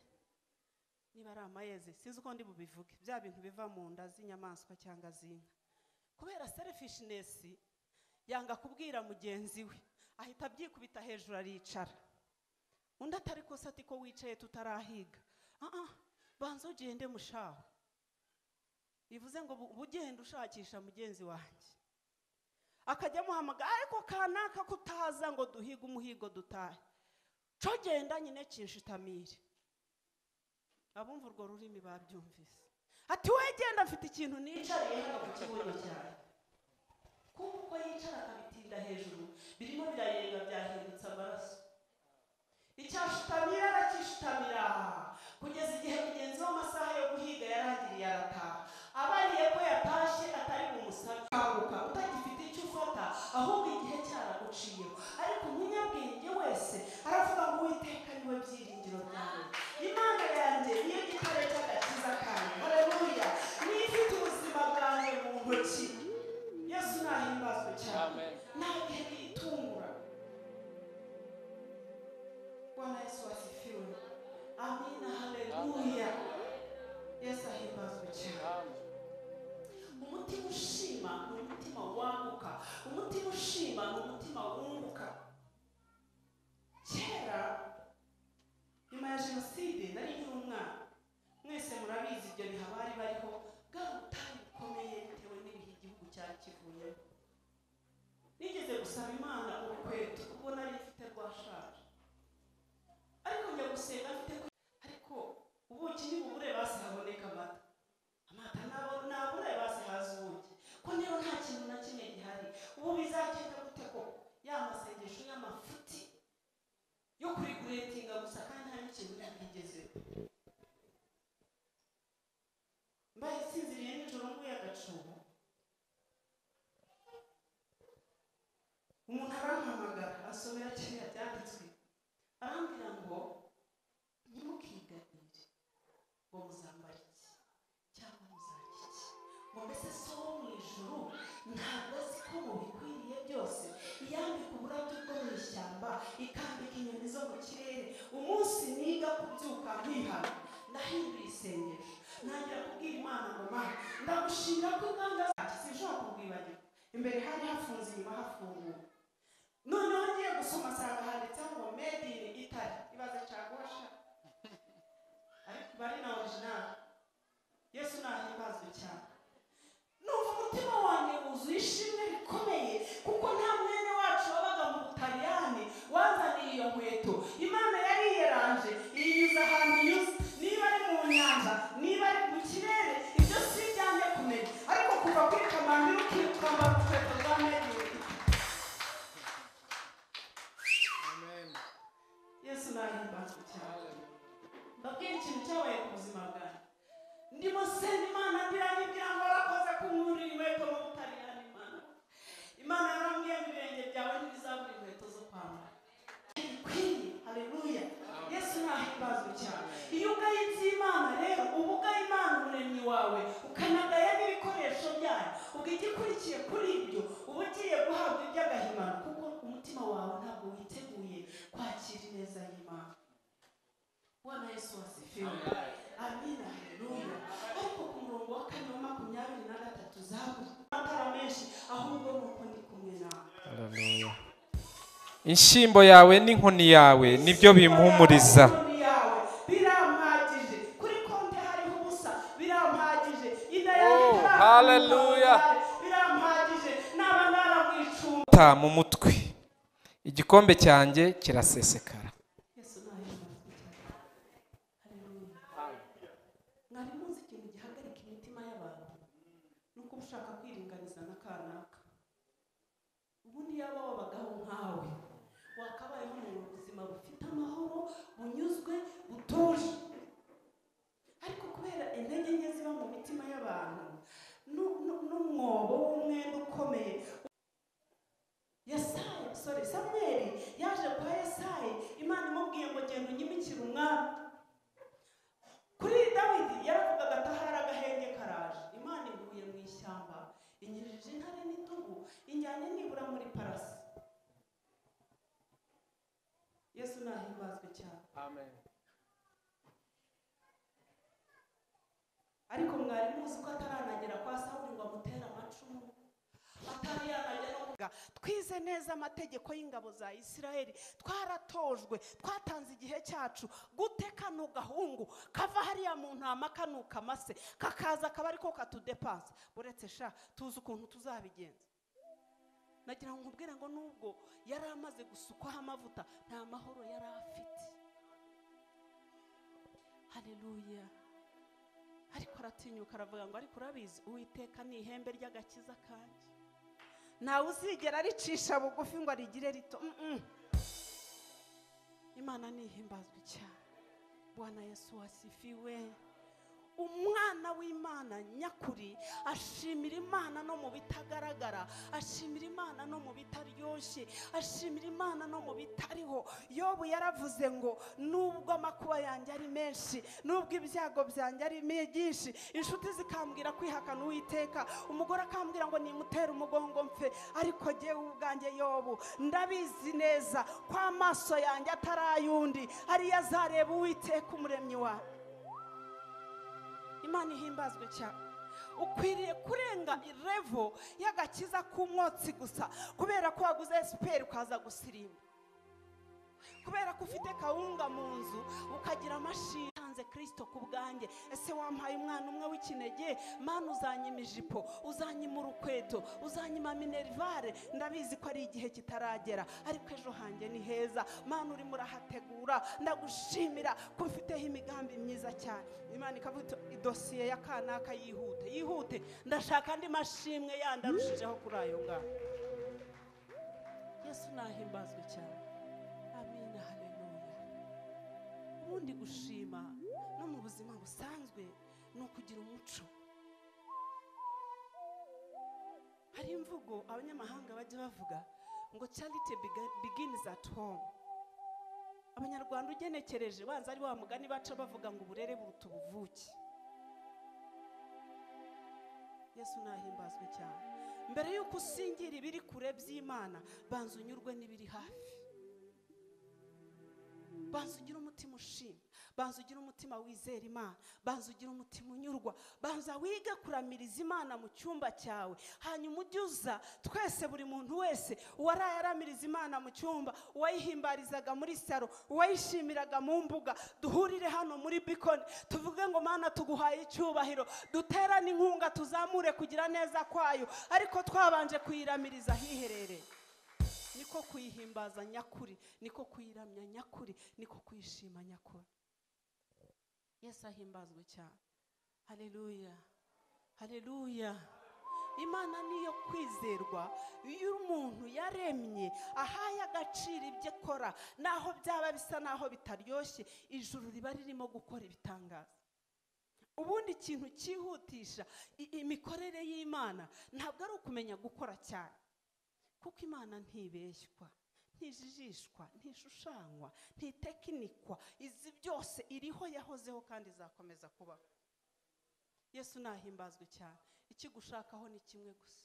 niba ari amayeze, sinzi uko ndi bubivuge, bya bintu biva mu nda z'inyamaswa cyangwa z'inka. Kubera selfishness yanga kubwira mugenzi we, ahita abyikubita hejuru aricara. Undi atari ko sati ko wicaye tutarahiga. Banza ugende mushawe. Bivuze ngo bugende ushakisha mugenzi wanjye. Akajya muhamagara ariko kanaka kutaza ngo duhiga umuhigo dutahe. Cyo genda nyine kinshitamire. Abumva urwo rurimi babyumvise. Ati we genda mfite ikintu nicariye hano ku kibuno cyawe. Kuko yicara akabitinda hejuru birimo birayenga byahindutse amaraso. Icyashitamira arakishitamira kugeza igihe mugenzi w'amasaha yo guhiga yarangiriye arataha. Abariye ko yatashye atari bumusabe kanguka utagifite icyo ufata ahubwo igihe cyaraguciyeho. Ariko umunyabwenge wese aravuga ngo Uwiteka niwe byiringiro byanjye, Imana yanjye niyo gitare cy'agakiza kanjye. Haleluya! Niyo ifite ubuzima bwanjye mu ntoki. Yesu nahimbazwe cyane. Nta gihe bitungura. Bwana Yesu asifiwe. Amina, haleluya. Yesu ahimbazwe cyane. Umutima ushima ni umutima waguka. Umutima ushima ni umutima wunguka. Kera nyuma ya jenoside nari nkiri umwana, mwese murabizi ibyo biha bari bariho bwa butayu bukomeye bitewe n'ibihe igihugu cyari kivuyemo. Nigeze gusaba Imana urukweto ubwo nari mfite rwashaje, ariko njya gusenga mfite, ariko ubuki nibubure basi haboneka amata, amata nabure basi haza ubuki, ko niba nta kintu na kimwe gihari ubu bizagenda gute koko? Ya masengesho y'amafuti yo kuriguretinga gusa kandi nta n'ikintu bigezeho. Mbaye nsinziriye nijoro nguye agacuho, umuntu arampamagara asomera kiriya byanditswe, arambwira ngo ntimukiganire ngo muzambara iki cyangwa muzarya iki, ngo mbese so wo mu ijuru ntabwo azi ko mubikwiriye byose. Iyambika uburabyo bwo mu ishyamba, ikambika inyoni zo mu kirere. Umunsi niga kubyuka nkihana, ndahinduye isengesho ntangira kubwira Imana ngo Mana ndagushimira ko inganda zacu sinshobora kubwibagirwa. Imbere hari hafunze, inyuma hafunguye. Noneho ngiye gusoma asanga handitseho ngo made in Italy. Ibaze cagosha, ariko bari na original. Yesu nahimbazwe cyane. Numva umutima wanjye wuzuye ishimwe rikomeye kuko nta mwene wacu wabaga mu Butaliyani wazaniye iyo nkweto. Imana yari yiyeranje iyinyuza ahantu inyuze, niba ari mu nyanja, niba ari mu kirere, ibyo si ibyanjye kumenya. Ariko kuva kuri kamambiri ukambara urukweto rwa made in Italy. Yesu nahimbazwe cyane. Mbabwira ikintu cyabaye ku buzima bwanjye. Ndimo senga Imana ndiranyibwira ngo warakoze kunkurira inkweto mu Butaliyani. Imana yarambwiye ngo ibirenge byawe ntibizabura inkweto zo kwambara. Bikwiye. Haleluya. Yesu nahimbazwe cyane. Iyo ugaye iby'Imana rero uba ugaye Imana umuremyi wawe, ukanagaya n'ibikoresho byayo. Ubwo igikurikiye kuri ibyo uba ugiye guhabwa iby'agahimano, kuko umutima wawe ntabwo witeguye kwakira ineza y'Imana. Bwana Yesu asifiwe. Amina, haleluya. Ariko ku murongo wa 4 wa 23 Zaburi, amatara menshi ahubwo nuko ndi kumwe nawe. Haleluya. Inshyimbo yawe n'inkoni yawe nibyo bimpumuriza. Birampagije. Kuri konte hariho ubusa, birampagije. Inda yanjye haleluya. Birampagije. Naba naramwicumba mu mutwe, igikombe cyanjye kirasesekara. Yesu nahimbazwe cyane. Haleluya. Mwari muzi ikintu gihagarika imitima y'abantu nuko ushaka kwiringaniza na kanaka. Ubundi yaba wabagaho nkawe wakabayeho mu buzima bufite amahoro, bunyuzwe, butuje. Ariko kubera intege nke ziba mu mitima y'abantu n'umwobo w'umwenda ukomeye. Yesaya, sorry, Samweli yaje kwa Yesayi, Imana imubwiye ngo genda unyimikire umwami. Kuri Dawidi yaravugaga ati ahari agahenge karaje. Imana inkuye mu ishyamba, inyirije intare n'idubu, injyanye nibura muri parasi. Yesu nahimbazwe cyane. Amen. Ariko mwari muzi ko ataranagera kwa Sawuli ngo amutere amacumu, atari yanajya no kuvuga. Twize neza amategeko y'ingabo za Isiraheli, twaratojwe, twatanze igihe cyacu gute kano gahungu kava hariya mu ntama kanuka amase kakaza akaba ariko katudepansa. Uretse sha tuzi ukuntu tuzabigenza. Nagira ngo nkubwire ngo nubwo yari amaze gusukwaho amavuta nta mahoro yari afite. Haleluya. Ariko aratinyuka aravuga ngo ariko urabizi Uwiteka ni ihembe ry'agakiza kanjye, ntawe uzigera aricisha bugufi ngo arigire rito. Imana nihimbazwe cyane. Bwana Yesu asifiwe. Umwana w'Imana nyakuri ashimira Imana no mu bitagaragara, ashimira Imana no mu bitaryoshye, ashimira Imana no mu bitariho. Yobu yaravuze ngo nubwo amakuba yanjye ari menshi, nubwo ibyago byanjye ari byinshi, inshuti zikambwira kwihakana Uwiteka, umugore akambwira ngo nimutere umugongo mfe, ariko jyewe ubwanjye Yobu ndabizi neza ko amaso yanjye atari ay'undi, ariyo azareba Uwiteka umuremyi wawe. Imana ihimbazwe cyane. Ukwiriye kurenga irevo y'agakiza k'umwotsi gusa kubera ko waguze esiperi ukaza gusirimba, kubera ko ufite kawunga mu nzu ukagira amashyi. Tanze Kristo ku bwanjye. Ese wampaye umwana umwe w'ikinege? Mana uzanyima ijipo, uzanyima urukweto, uzanyima minerivare. Ndabizi ko ari igihe kitaragera, ariko ejo hanjye ni heza. Mana urimo urahategura, ndagushimira ko mfiteho imigambi myiza cyane. Imana ikavuga idosiye ya kanaka yihute yihute, ndashaka andi mashimwe yandi arushijeho kuri ayo ngayo. Yesu nahimbazwe cyane. Amina, haleluya. Ubundi gushima no mu buzima busanzwe ni ukugira umuco. Hari imvugo abanyamahanga bajya bavuga ngo charity begins at home. Abanyarwanda ugenekereje banza ari wa mugani baca bavuga ngo uburere buruta ubuvuke. Yesu nahimbazwe cyane. Mbere yuko usingira ibiri kure by'Imana, banza unyurwe n'ibiri hafi. Banza ugire umutima ushima, banza ugire umutima wizera Imana, banza ugire umutima unyurwa, banza wige kuramiriza Imana mu cyumba cyawe. Hanyuma ujye uza twese, buri muntu wese uwaraye aramiriza Imana mu cyumba, uwayihimbarizaga muri saro, uwayishimiraga mu mbuga, duhurire hano muri Bikoni tuvuge ngo Mana tuguhaye icyubahiro, duterane inkunga, tuzamure kugira neza kwayo, ariko twabanje kuyiramiriza hiherereye. Niko kuyihimbaza nyakuri, niko kuyiramya nyakuri, niko kuyishima nyakuri. Yesu ahimbazwe cyane. Haleluya, haleluya. Imana niyo kwizerwa. Iyo umuntu yaremye ahaye agaciro ibyo akora, naho byaba bisa naho bitaryoshye, ijuru riba ririmo gukora ibitangaza. Ubundi ikintu cyihutisha imikorere y'Imana ntabwo ari ukumenya gukora cyane, kuko Imana ntibeshywa, ntijijishwa, ntishushanywa, ntitekinikwa. Izi byose iriho, yahozeho kandi izakomeza kubaho. Yesu nahimbazwe cyane. Ikigushakaho ni kimwe gusa,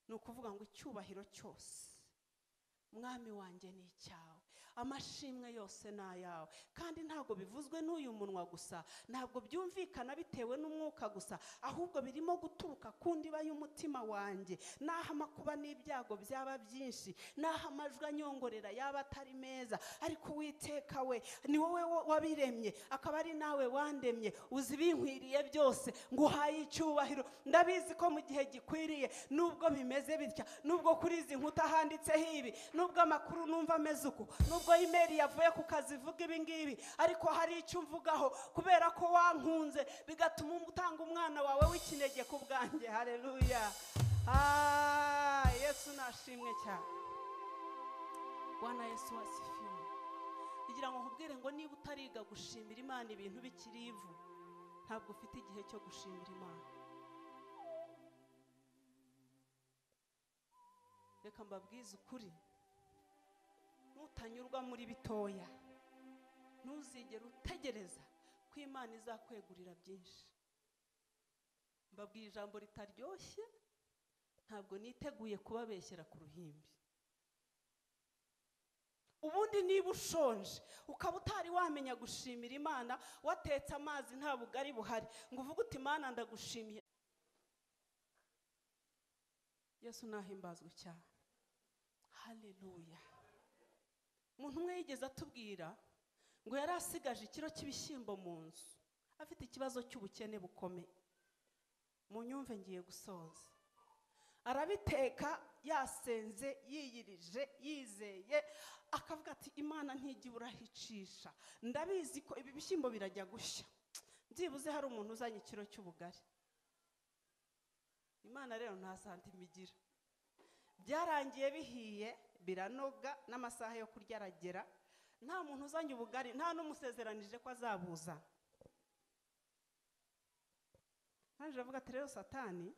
ni ukuvuga ngo icyubahiro cyose Mwami wanjye ni icyawe, amashimwe yose ni ayawe. Kandi ntabwo bivuzwe n'uyu munwa gusa, ntabwo byumvikana bitewe n'umwuka gusa, ahubwo birimo guturuka ku ndiba y'umutima wanjye. Naho amakuba n'ibyago byaba byinshi, naho amajwi anyongorera yaba atari meza, ariko Uwiteka we ni wowe wabiremye, akaba ari nawe wandemye, uzi ibinkwiriye byose, nguhaye icyubahiro. Ndabizi ko mu gihe gikwiriye, nubwo bimeze bitya, nubwo kuri izi nkuta handitseho ibi, nubwo amakuru numva ameze uku, nubwo email yavuye ku kazi ivuga ibi ngibi, ariko hari icyo mvugaho kubera ko wankunze bigatuma utanga umwana wawe w'ikinege ku bwanjye. Haleluya, Yesu nashimwe cyane. Bwana Yesu wasifiwe. Kugira ngo nkubwire ngo niba utariga gushimira Imana ibintu bikiri ivu, ntabwo ufite igihe cyo gushimira Imana. Reka mbabwize ukuri, nutanyurwa muri bitoya ntuzigere utegereza ko Imana izakwegurira byinshi. Mbabwiye ijambo ritaryoshye, ntabwo niteguye kubabeshyera ku ruhimbi. Ubundi niba ushonje ukaba utari wamenya gushimira Imana, watetse amazi nta bugari buhari, ngo uvuge uti Imana ndagushimiye. Yesu nahimbazwe cyane. Haleluya. Umuntu umwe yigeze atubwira ngo yari asigaje ikiro cy'ibishyimbo mu nzu, afite ikibazo cy'ubukene bukomeye. Mu nyumve ngiye gusoza. Arabiteka yasenze, yiyirije, yizeye, akavuga ati Imana ntijya urahicisha, ndabizi ko ibi bishyimbo birajya gushya, byibuze hari umuntu uzanye ikiro cy'ubugari. Imana rero nta santima igira. Byarangiye bihiye, biranoga, n'amasaha yo kurya aragera, nta muntu uzanye ubugari, nta n'umusezeranije ko azabuza. Naje avuga ati rero Satani,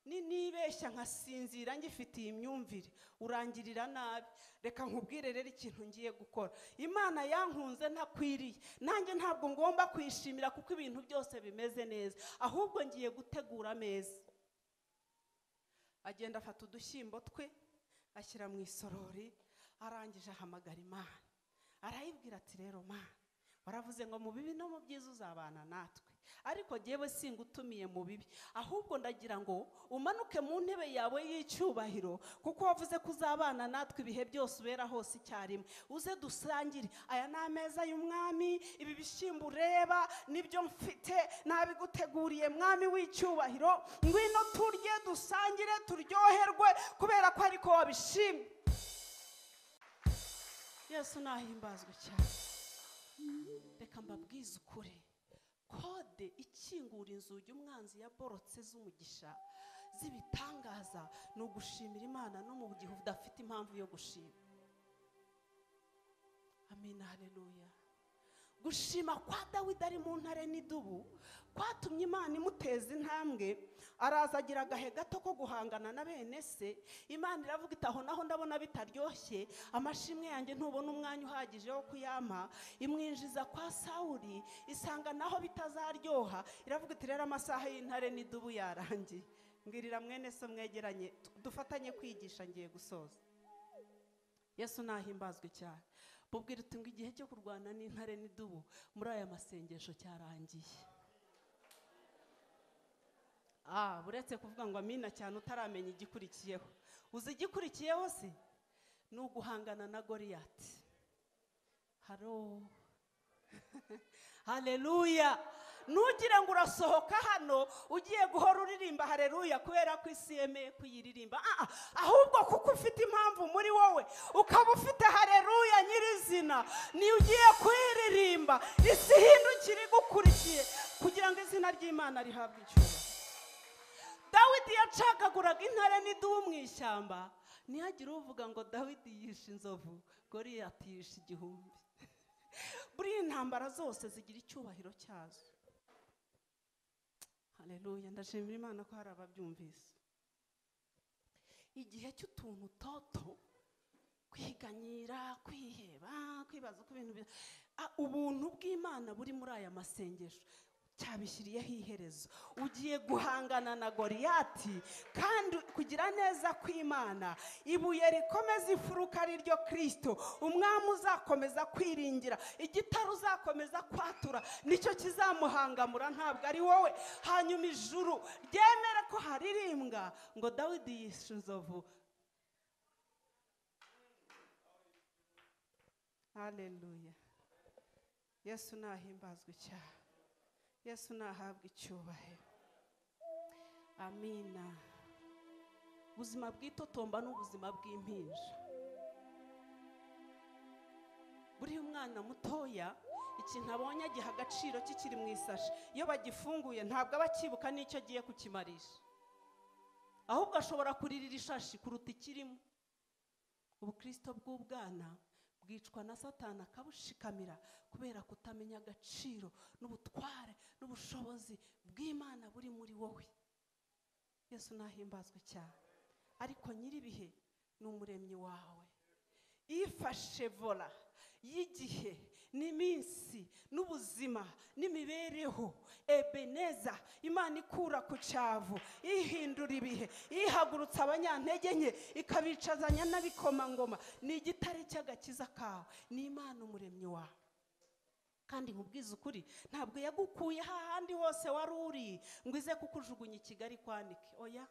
ni nibeshya nkasinzira ngifitiye imyumvire, urangirira nabi. Reka nkubwire rero ikintu ngiye gukora. Imana yankunze ntakwiriye, nanjye ntabwo ngomba kwishimira kuko ibintu byose bimeze neza, ahubwo ngiye gutegura ameza. Agenda afata udushyimbo twe ashyira mu isorori, arangije ahamagara Imana, arayibwira ati rero Mana, waravuze ngo mu bibi no mu byiza uzabana natwe, ariko jyewe singutumiye mu bibi, ahubwo ndagira ngo umanuke mu ntebe yawe y'icyubahiro, kuko wavuze ko uzabana natwe ibihe byose ubera hose icyarimwe, uze dusangire. Aya ni ameza y'umwami, ibi bishyimbo ureba nibyo mfite, nabiguteguriye mwami w'icyubahiro, ngwino turye dusangire turyoherwe kubera ko ariko wabishimye. Yesu nahimbazwe cyane. Reka mbabwize ukuri, kode ikingura inzugi umwanzi yaborotse z'umugisha z'ibitangaza ni ugushimira Imana no mu gihe udafite impamvu yo gushima. Amina, haleluya. Gushima kwa Dawidi ari mu ntare n'idubu kwatumye Imana imuteza intambwe, araza agira agahe gato ko guhangana na bene se. Imana iravuga iti aho naho ndabona bitaryoshye, amashimwe yanjye ntubona umwanya uhagije wo kuyampa. Imwinjiza kwa Sawuli, isanga naho bitazaryoha, iravuga iti rero amasaha y'intare n'idubu yarangiye. Mbwirira mwene so mwegeranye, dufatanye kwigisha, ngiye gusoza. Yesu nahimbazwe cyane. Bubwira uti ngo igihe cyo kurwana n'intare n'idubu muri aya masengesho cyarangiye. Buretse kuvuga ngo amina cyane utaramenya igikurikiyeho. Uzi igikurikiyeho se? Ni uguhangana na Goliyati. Haro. Haleluya. Nugira ngo urasohoka hano ugiye guhora uririmba haleluya kubera ko isi yemeye kuyiririmba, ahubwo kuko ufite impamvu muri wowe, ukaba ufite haleluya nyirizina, ni ugiye kuyiririmba isi hindukira igukurikiye kugira ngo izina ry'Imana rihabwe icyubahiro. Dawidi yacagaguraga intare n'idubu mu ishyamba, ntihagire uvuga ngo Dawidi yishe inzovu, Goliyati yishe igihumbi. Buriya intambara zose zigira icyubahiro cyazo. Haleluya, ndashimira Imana ko hari ababyumvise. Igihe cy'utuntu toto, kwiganyira, kwiheba, kwibaza uko ibintu, ubuntu bw'Imana buri muri aya masengesho cyabishyiriyeho iherezo. Ugiye guhangana na Goliyati, kandi kugira neza kw'Imana, ibuye rikomeza imfuruka ari ryo Kristo, umwami uzakomeza kwiringira, igitare uzakomeza kwatura, nicyo kizamuhangamura, ntabwo ari wowe. Hanyuma ijuru ryemera ko haririmbwa ngo Dawidi yishe inzovu. Haleluya. Yesu nahimbazwe cyane. Yesu nahabwa icyubahiro. Amina. Ubuzima bw'itotomba n'ubuzima bw'impinja. Buriya umwana mutoya ikintu abonye agiha agaciro kikiri mu isashi, iyo bagifunguye ntabwo aba akibuka n'icyo agiye kukimarisha. Ahubwo ashobora kuririra ishashi kuruta ikirimo. Ubukristo bw'ubwana bwicwa na Satani akabushikamira kubera kutamenya agaciro n'ubutware n'ubushobozi bw'Imana buri muri wowe. Yesu nahimbazwe cyane. Ariko nyiribihe ni umuremyi wawe. Ifashe vola y'igihe n'iminsi n'ubuzima n'imibereho. Ebeneza, Imana ikura ku cyavu, ihindura ibihe, ihagurutsa abanyantege nke ikabicazanya n'abikomangoma. Ni igitare cy'agakiza kawe, ni Imana umuremyi wawe. Kandi nkubwiza ukuri, ntabwo yagukuye hahandi hose wari uri ngo ize kukujugunya i Kigali kwanike. Oya,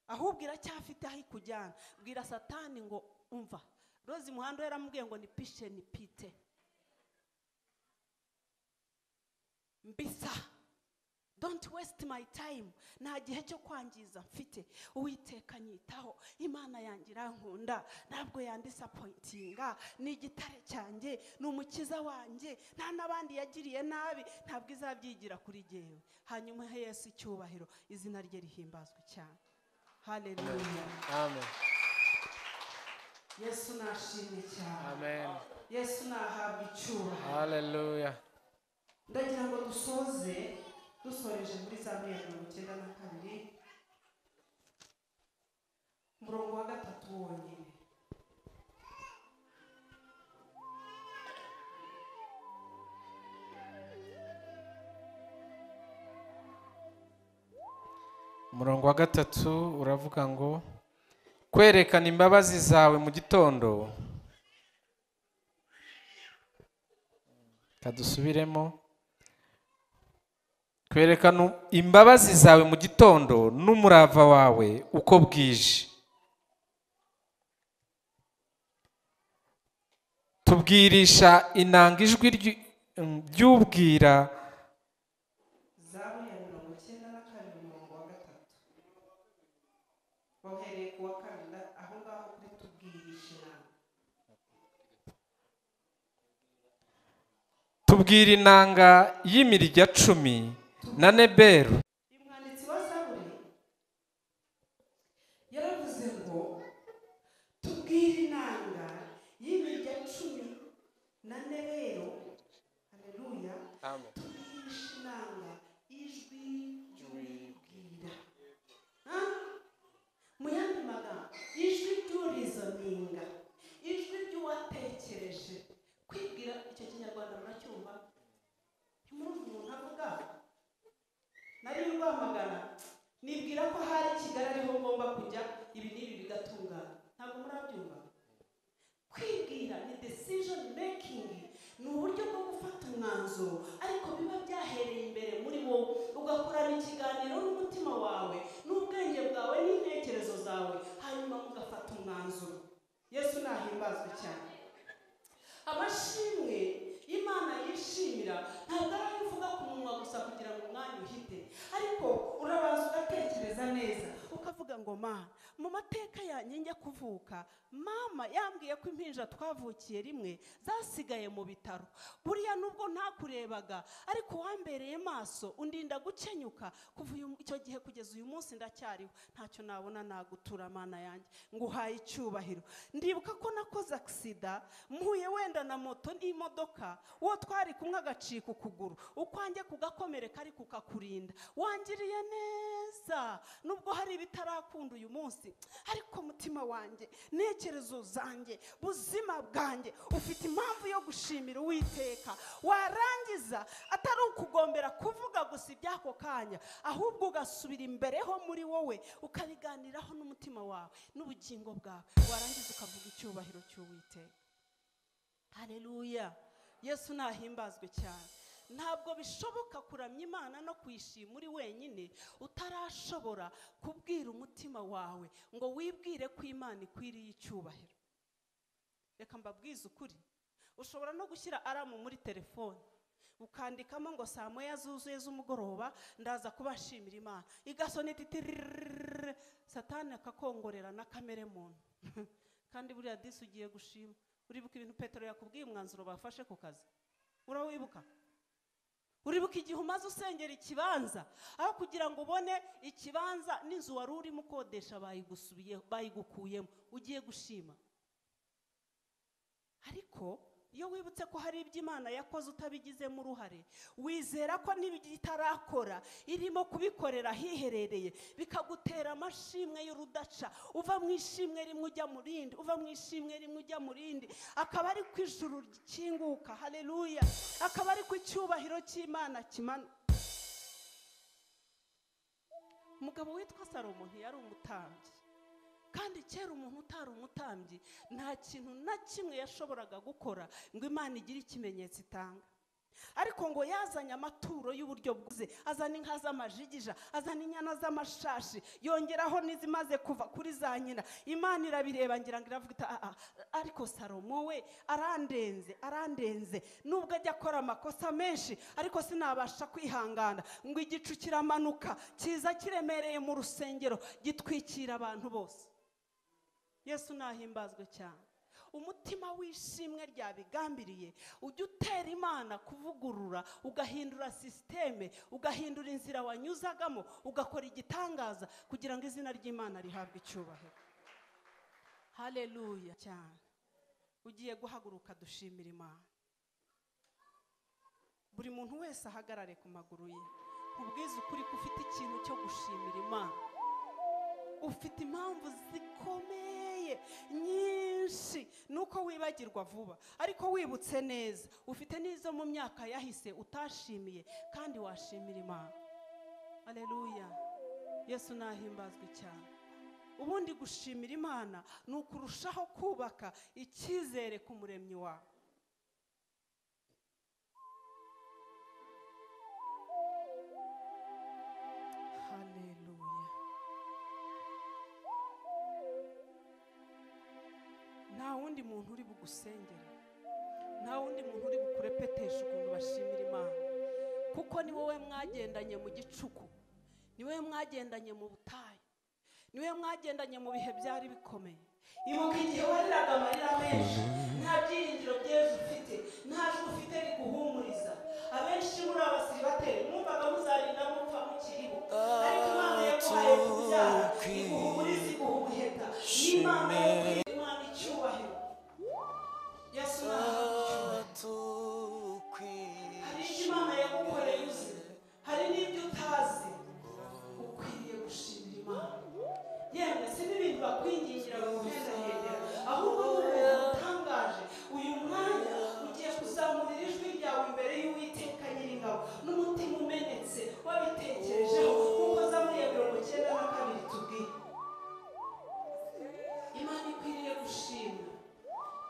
ahubwo iracyafite aho ikujyana. Bwira Satani ngo umva, Rose Muhando yaramubwiye ngo ni pishe ni pite mbisa, don't waste my time, nta gihe cyo kwangiza mfite. Uwiteka nyitaho, Imana yanjye irankunda, ntabwo yandisappointinga, ni igitare cyanjye, ni umukiza wanjye, nta n'abandi yagiriye nabi, ntabwo izabyigira kuri jyewe. Hanyuma Yesu icyubahiro, izina rye rihimbazwe cyane. Haleluya, amen. Yesu nashimwe cyane. Amen. Yesu nahabwa icyubahiro. Haleluya. Ndagira ngo dusoze dusoreje muri Zaburi ya 92 umurongo wa 3 wonyine. Umurongo wa 3 uravuga ngo kwerekana imbabazi zawe mu gitondo. Kadusubiremo. Kwerekana imbabazi zawe mu gitondo n'umurava wawe uko bwije. Tubwirisha inanga ijwi ry'ubwira. Zaburi ya 92 umurongo wa 3. Bahereye ku wa 2 aho ngaho kuri tubwirisha inanga. Tubwira inanga y'imirya 10 na Neberu. Umwanditsi wa Zaburi yaravuze ngo tubwire inanga y'imirya 10 na Neberu. Haleluya. Amen. Tubwirisha inanga ijwi ry'ubwira. Mu yandi magambo, ijwi ry'urizoninga, ijwi ry'uwatekereje. Kwibwira, icyo kinyarwanda muracyumva? Ntimurumva umuntu avuga? Nari rwamagana nibwira ko hari Kigali ariho ngomba kujya, ibi n'ibi bigatungana. Ntabwo murabyumva? Kwibwira ni decision making, ni uburyo bwo gufata umwanzuro ariko biba byahereye imbere muri wowe, ugakorana ikiganiro n'umutima wawe n'ubwenge bwawe n'intekerezo zawe, hanyuma mugafata umwanzuro. Yesu nahimbazwe cyane. Amashimwe Imana yishimira ntabwo ari ayo uvuga ku munwa gusa kugira ngo umwanya uhite, ariko urabanza ugatekereza neza ukavuga ngo Mana, mu mateka yanjye njya kuvuka, mama yambwiye ko impinja twavukiye rimwe zasigaye mu bitaro. Buriya nubwo ntakurebaga, ariko wambereye maso undinda gukenyuka. Kuva icyo gihe kugeza uyu munsi ndacyariho, ntacyo nabona nagutura Mana yanjye, nguhaye icyubahiro. Ndibuka ko nakoze aksida mpuye wenda na moto n'imodoka, uwo twari kumwe agacika ukuguru, ukwanjye kugakomereka ariko ukakurinda. Wangiriye neza nubwo hari ibitarakunda uyu munsi, ariko mutima wanjye, ntekerezo zanjye, buzima bwanjye, ufite impamvu yo gushimira Uwiteka. Warangiza atari ukugombera kuvuga gusa iby'ako kanya, ahubwo ugasubira imbere ho muri wowe, ukabiganiraho n'umutima wawe n'ubugingo bwawe, warangiza ukavuga icyubahiro cy'Uwiteka. Haleluya. Yesu nahimbazwe cyane. Ntabwo bishoboka kuramya Imana no kuyishima uri wenyine utarashobora kubwira umutima wawe ngo wibwire ko Imana ikwiriye icyubahiro. Reka mbabwize ukuri, ushobora no gushyira aramu muri telefone ukandikamo ngo saa moya zuzuye z'umugoroba ndaza kubashimira Imana, igasona iti Satani akakongorera na kamere muntu. Kandi buriya disi ugiye gushima, uribuka ibintu Petero yakubwiye umwanzuro bafashe ku kazi? Urawibuka? Uribuka igihe umaze usengera ikibanza, aho kugira ngo ubone ikibanza n'inzu wari urimo ukodesha bayigusubiyeho, bayigukuyemo, ugiye gushima. Ariko iyo wibutse ko hari ibyo Imana yakoze utabigizemo uruhare, wizera ko n'ibyo itarakora irimo kubikorera hiherereye, bikagutera amashimwe y'urudaca. Uva mu ishimwe rimwe ujya mu rindi, uva mu ishimwe rimwe ujya mu rindi, akaba ari ku ijuru rikinguka. Haleluya! Akaba ari ku icyubahiro cy'Imana kimanuka. Umugabo witwa Salomo ntiyari umutambyi, kandi kera umuntu utari umutambyi nta kintu na kimwe yashoboraga gukora ngo Imana igire ikimenyetso itanga. Ariko ngo yazanye amaturo y'uburyo bwuze, azana inka z'amajigija, azana inyana z'amashashi, yongeraho n'izimaze kuva kuri za nyina. Imana irabireba ngira ngo iravuga iti, ariko Salomo we arandenze, arandenze, nubwo ajya akora amakosa menshi ariko sinabasha kwihangana. Ngo igicu kiramanuka kiza kiremereye mu rusengero, gitwikira abantu bose. Yesu nahimbazwe cyane. Umutima w'ishimwe ryabigambiriye ujya utera Imana kuvugurura, ugahindura systeme, ugahindura inzira wanyuzagamo, ugakora igitangaza kugira ngo izina ry'Imana rihabwe icyubahiro. Haleluya cyane. Ugiye guhaguruka dushimira Imana. Buri muntu wese ahagarare ku maguru ye. Nkubwize ukuri ko ufite ikintu cyo gushimira Imana. Ufite impamvu zikomeye nyinshi, nuko wibagirwa vuba, ariko wibutse neza ufite n'izo mu myaka yahise utashimiye kandi washimira Imana. Haleluya! Yesu nahimbazwe cyane. Ubundi gushimira Imana ni ukurushaho kubaka icyizere ku muremyi wawe. Haleluya! Nta wundi muntu uri bugusengere, nta wundi muntu uri bukurepetesha ukuntu bashimira Imana, kuko ni wowe mwagendanye mu gicuku, ni wowe mwagendanye mu butayu, ni wowe mwagendanye mu bihe byari bikomeye. Ibuka igihe wariraga amarira menshi, nta byiringiro by'ejo ufite, nta jwi ufite riguhumuriza. Abenshi muri abasiribateri mwumvaga muzarinda mupfa mukiriho, ariko Imana yaguhaye kubyara, iguhumuriza, iguha ubuheta. N'Imana yaguhaye Imana icyubahiro. Yesu nahabwe icyubahiro. Hari ibyo Imana yagukoreye uzi, hari n'ibyo utazi. Ukwiriye gushimira Imana. Yemwe si n'ibintu bakwingingira baguhendahendera, ahubwo ni ubuntu butangaje. Uyu mwanya ugiye kuzamurira ijwi ryawe imbere y'Uwiteka Nyiringabo n'umutima umenetse wabitekerejeho, nk'uko Zaburi ya 92 itubwira. Imana ikwiriye gushimwa,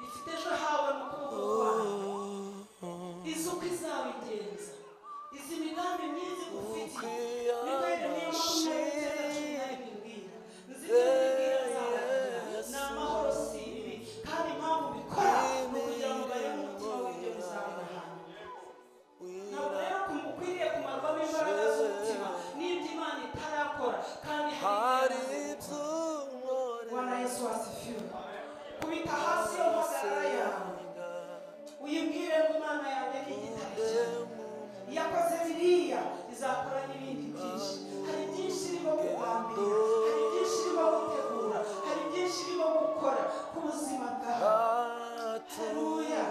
ifite ejo hawe mu kuboko kwayo, izi uko izabigenza, izi migambi myiza igufitiye. Niko Yeremiya 29:11 ibwira. Nzi ibyo nibwira nzababwira, ni amahoro si ibibi, kandi impamvu bikora ni ukugira ngo barebe umutima w'ibyo bizabona. Ntabwo rero ukwiriye kumarwamo imbaraga z'umutima n'ibyo Imana itarakora, kandi hari ibyo. Bwana Yesu asifiwe. Kubita hasi yo mpagarara yawe, uyibwire ngo Imana yanjye ni igitare cyawe. Yakoze biriya, izakora n'ibindi byinshi. Hari byinshi irimo kugambirira, hari byinshi irimo gutegura, hari byinshi irimo gukora ku buzima bwawe. Haleluya!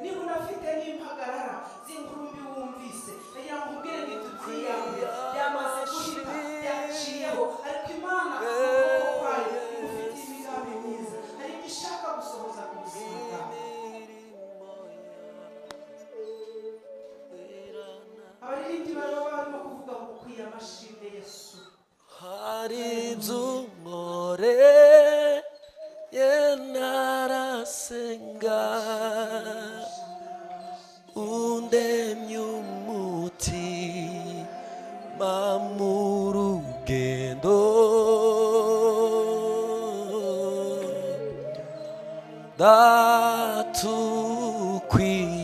Niba unafite n'impagarara z'inkurumbi wumvise, ndagira ngo nkubwire ngo tubyiyambure, byamaze guhita, byaciyeho, ariko Imana mu kuboko kwayo igufitiye imigambi myiza. Hari ibyo ishaka gusohoza ku buzima bwawe. Abaririmbyi baba barimo kuvuga ngo ukwiye amashimwe Yesu. Hari ibyo unkoreye narasenga, undemye umutima mu rugendo,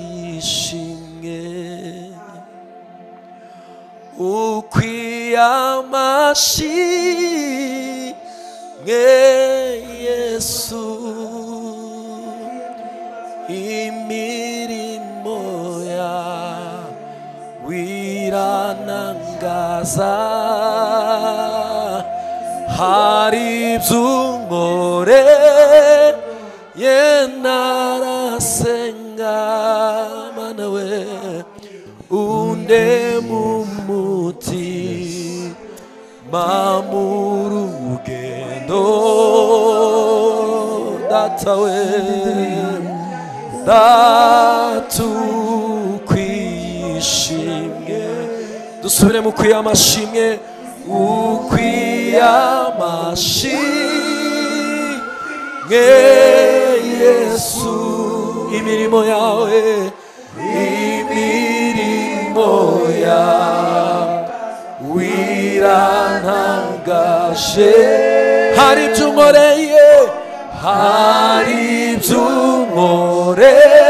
ndatukwishimye, ukwiye amashimwe Yesu, imirimo yawe Iranangaza hari iby'unkore ye narasenga Mana we unde mu mutima mu rugendo data we datukwishimwe dusubire mu kwiyamashimwe ukwiyamashimwe Yesu imirimo yawe imirimo yawe irantangaje hari ibyo unkoreye hari ibyo unkoreye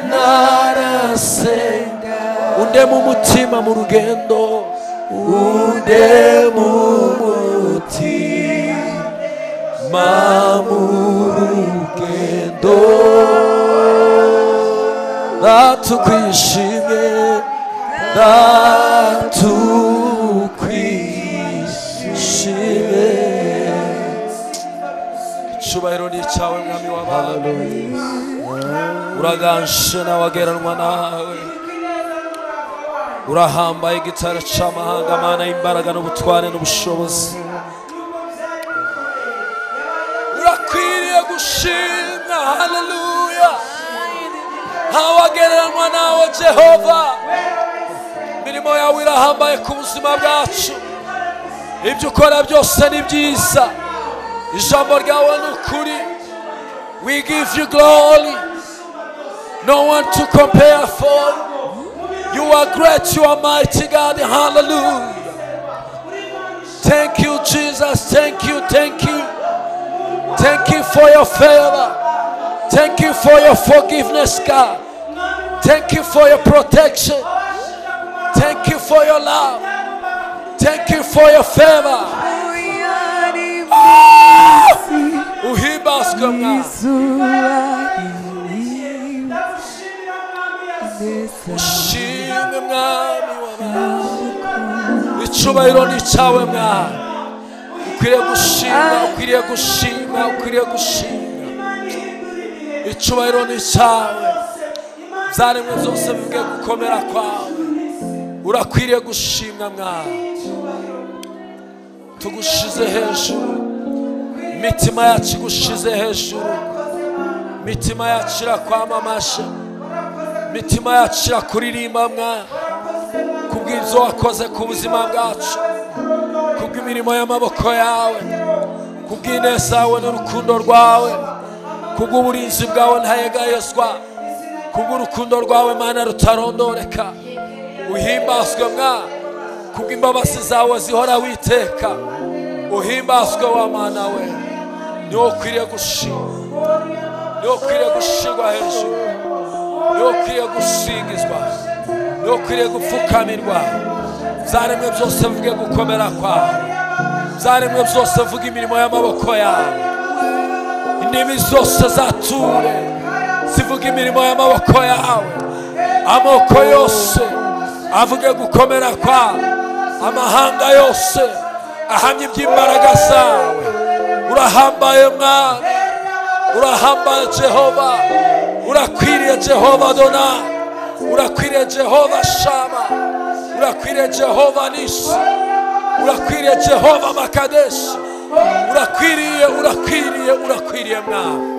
narasenga unde mu mutima mu rugendo unde mu mutima mu rugendo datukwishimye datukwishimye icyubahiro ni icyawe mwami w'abami uraganje nawageranwa nawe urahambaye igitare cy'amahanga Mana imbaraga n'ubutware n'ubushobozi urakwiriye gushimwa haleluya ntawagereranwa nawe Jehova imirimo yawe irahambaye ku buzima bwacu ibyo ukora byose ni byiza ijambo ryawe ni ukuri we give you glory no one to compare for you are great you are mighty God hallelujah thank you Jesus thank you thank you thank you for your favor thank you for your forgiveness God thank you for your protection thank you for your love thank you for your favor uhimbazwe mwami ushimwe mwami w'abami icyubahiro ni icyawe mwami ukwiriye gushimwa ukwiriye gushimwa ukwiriye gushimwa icyubahiro ni icyawe byaremwe byose bivuge gukomera kwawe urakwiriye gushimwa mwami tugushize hejuru imitima yacu igushize hejuru imitima yacu irakwamamaje imitima yacu irakuririmba mwami kubw'ibyo wakoze ku buzima bwacu kubw'imirimo y'amaboko yawe kubw'ineza yawe n'urukundo rwawe kubw'uburinzi bwawe ntayegayezwa kubw'urukundo rwawe Mana rutarondoreka uhimbazwe mwami kubw'imbabazi zawe zihora witeka uhimbazwe wa Mana we niwo ukwiriye gushimwa niwo ukwiriye gushirwa hejuru niwo ukwiriye gusingizwa niwo ukwiriye gupfukamirwa byaremwe byose bivuge gukomera kwawe byaremwe byose bivuge imirimo y'amaboko yawe indimi zose zature zivuga imirimo y'amaboko yawe amoko yose avuge gukomera kwawe amahanga yose ahamye iby'imbaraga zawe urahambaye mwami urahambaye Jehova urakwiriye Jehova Dona urakwiriye Jehova Shama urakwiriye Jehova Nisi urakwiriye Jehova Makadeshi urakwiriye urakwiriye urakwiriye mwami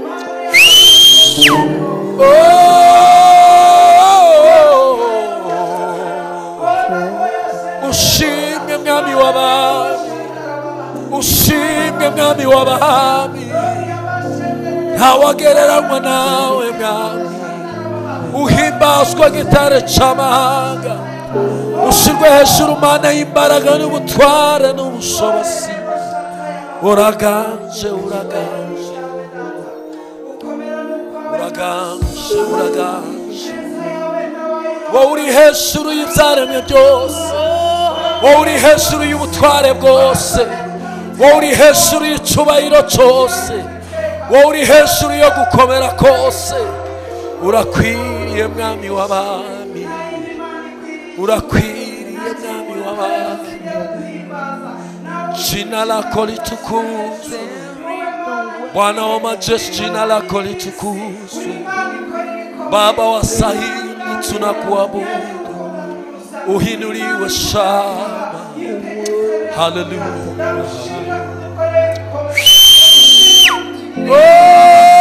ushimwe mwami w'abami ushimwe mwami w'abami ntawagereranywa nawe mwami uhimbazwa gitare cy'amahanga ushirwe hejuru Mana y'imbaraga n'ubutware n'ubushobozi uraganje uraganje uraganje uraganje wowe uri hejuru y'ibyaremwe byose wowe uri hejuru y'ubutware bwose wowe uri hejuru y'icyubahiro cyose wowe uri hejuru yo gukomera kose urakwiriye mwami w'abami. Urakwiriye Mwami w'abami. Jina lako litukuzwe. Bwana wa majeshi, jina lako litukuzwe. Baba wa sahili, tunakuabudu. Uinuliwe sana. Hallelujah. Oh,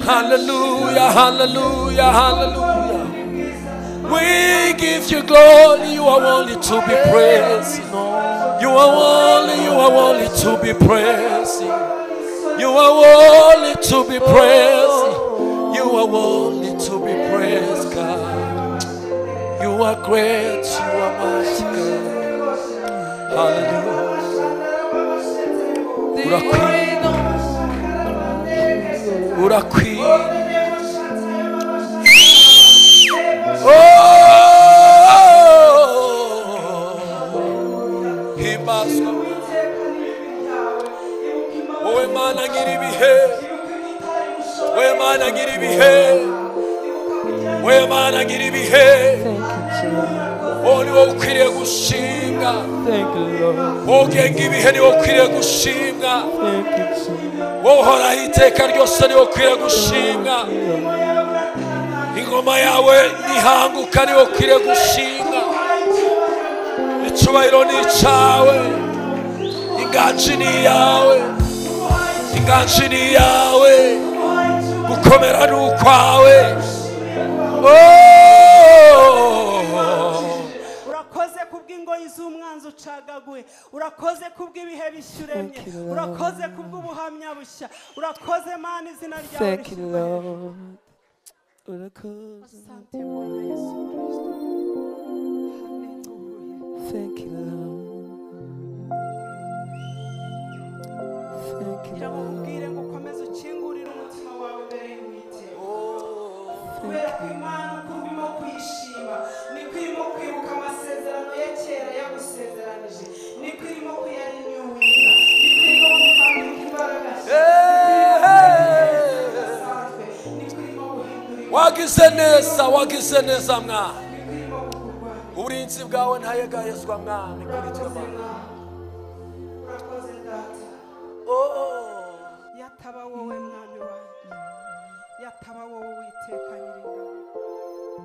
hallelujah, hallelujah, hallelujah. We give you glory. You are worthy to be praised. You are worthy to be praised. You are worthy to be praised. You are worthy to be praised, God. You are great. You are mighty, God. Hallelujah. Urakwiye. Urakwiye. Oh, himbazwa. Wowe Mana nyiribihe, wowe Mana nyiribihe, wowe Mana nyiribihe. Wowe ni wowe ukwiriye gushimwa. Wowe ugenga ibihe ni wowe ukwiriye gushimwa. Wowe uhoraho iteka ryose ni wowe ukwiriye gushimwa. Ingoma yawe nihanguka ni wowe ukwiriye gushimwa. Icyubahiro ni icyawe, inganji ni iyawe, inganji ni iyawe, gukomera ni ukwawe. Urakoze kubw'ingoyi z'umwanzi ucagaguye, urakoze kubw'ibihe bishyuremye, urakoze kubw'ubuhamya bushya, urakoze Mana, izina ryawe rishyirwe. Asante Bwana Yesu Kristo. Hallelujah. Thank you, Lord. Thank you, Ngira ngo Lord. nkubwire ngo ukomeze ukingurire umutima wawe imbere y'Uwiteka. Kubera ko Imana uko urimo kwishima, niko irimo kwibuka amasezerano ya kera yagusezeranije, niko irimo kuyarinyuwinga, niko irimo kukwambika imbaraga nshya, niko irimo guhindura, Wagize neza, wagize neza mwana. niko irimo kukurwanya. Uburinzi bwawe ntayegayezwa mwami kuri twe Urakoze Mana. Mwami, urakoze Data. Oh, Yataba wowe Mwami wanjye, yataba wowe Uwiteka Nyiringabo,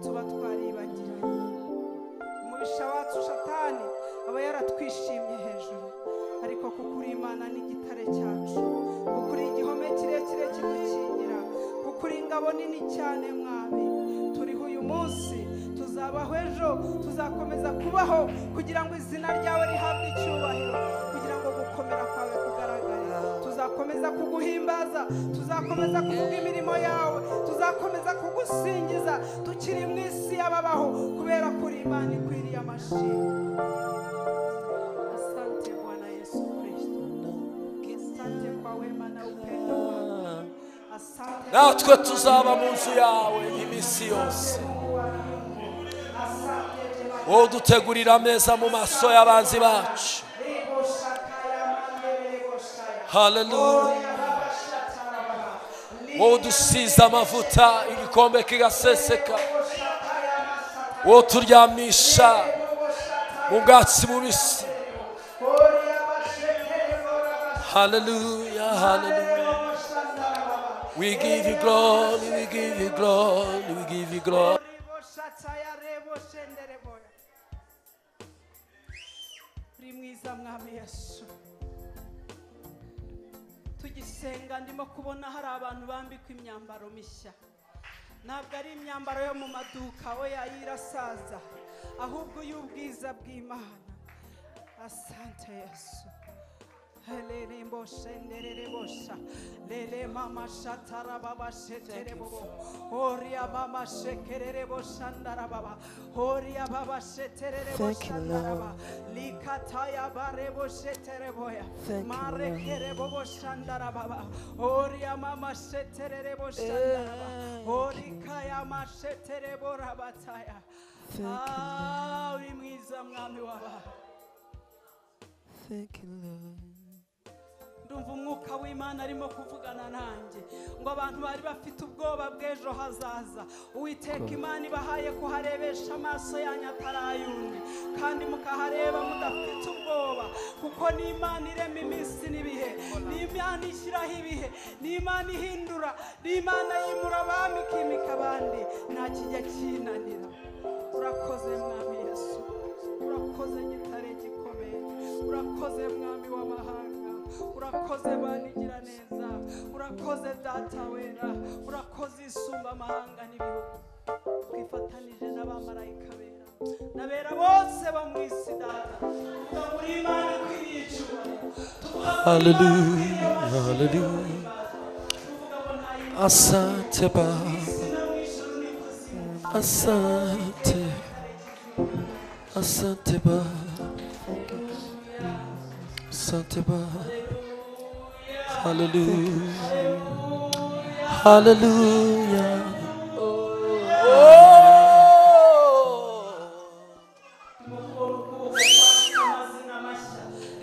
tuba twaribagiranye. Umubisha wacu Satani aba yaratwishimye hejuru, ariko kuko uri Imana n'igitare cyacu, kuko uri igihome kirekire kidukingira, kuko uri ingabo nini cyane Mwami, turiho uyu munsi, tuzabaho ejo, tuzakomeza kubaho kugira ngo izina ryawe rihabwe icyubahiro, kugira ngo gukomera kwawe kugaragare. Tuzakomeza kuguhimbaza, tuzakomeza kuvuga imirimo yawe, tuzakomeza kugusingiza tukiri mu isi y'ababaho, kubera ko uri Imana ikwiriye amashimwe. Asante Bwana Yesu Kristo. Asante kwa wema na upendo wako. Asante natwe tuzaba mu nzu yawe iminsi yose. Wowe udutegurira ameza mu maso y'abanzi bacu. Hallelujah. Wowe udusize amavuta igikombe kigaseseka. Wowe uturyamisha mu bwatsi bubisi. Hallelujah, hallelujah. We give you glory, we give you glory, we give you glory. Uri mwiza Mwami Yesu. Tugisenga ndimo kubona hari abantu bambikwa imyambaro mishya. Ntabwo ari imyambaro yo mu maduka, oya irasaza, ahubwo y'ubwiza bw'Imana. Asante Yesu. Helele mboshenderere bosha lele mama shatara baba shetere bobo horia mama shekerere boshandara baba horia baba sheterere boshandara baba likataya bare boshetere boya marekere bobo shandara baba horia mama sheterere boshandara baba horikaya mashetere borabataya. Ah, uri mwiza Mwami waba. Thank you, Lord. Ndumva umwuka w'Imana arimo kuvugana nanjye ngo abantu bari bafite ubwoba bw'ejo hazaza, Uwiteka Imana ibahaye kuharebesha amaso yanyu atarayundi, kandi mukahareba mudafite ubwoba, kuko ni Imana irema iminsi n'ibihe, ni Imana ishyiraho ibihe, ni Imana ihindura, ni Imana yimura abami ikimika abandi, nta kijya kinanira. Urakoze Mwami Yesu, urakoze gitare gikomeye, urakoze Mwami w'amahanga, urakoze Mana igira neza, urakoze Data wera, urakoze isumba amahanga n'ibihugu. Twifatanije n'abamarayika bera n'abera bose bo mu isi, Data, tuvuga muri Imana ikwiriye icyubahiro. Hallelujah, hallelujah. Asante Baba, asante, asante Baba, asante Baba. Hallelujah, hallelujah. Oh.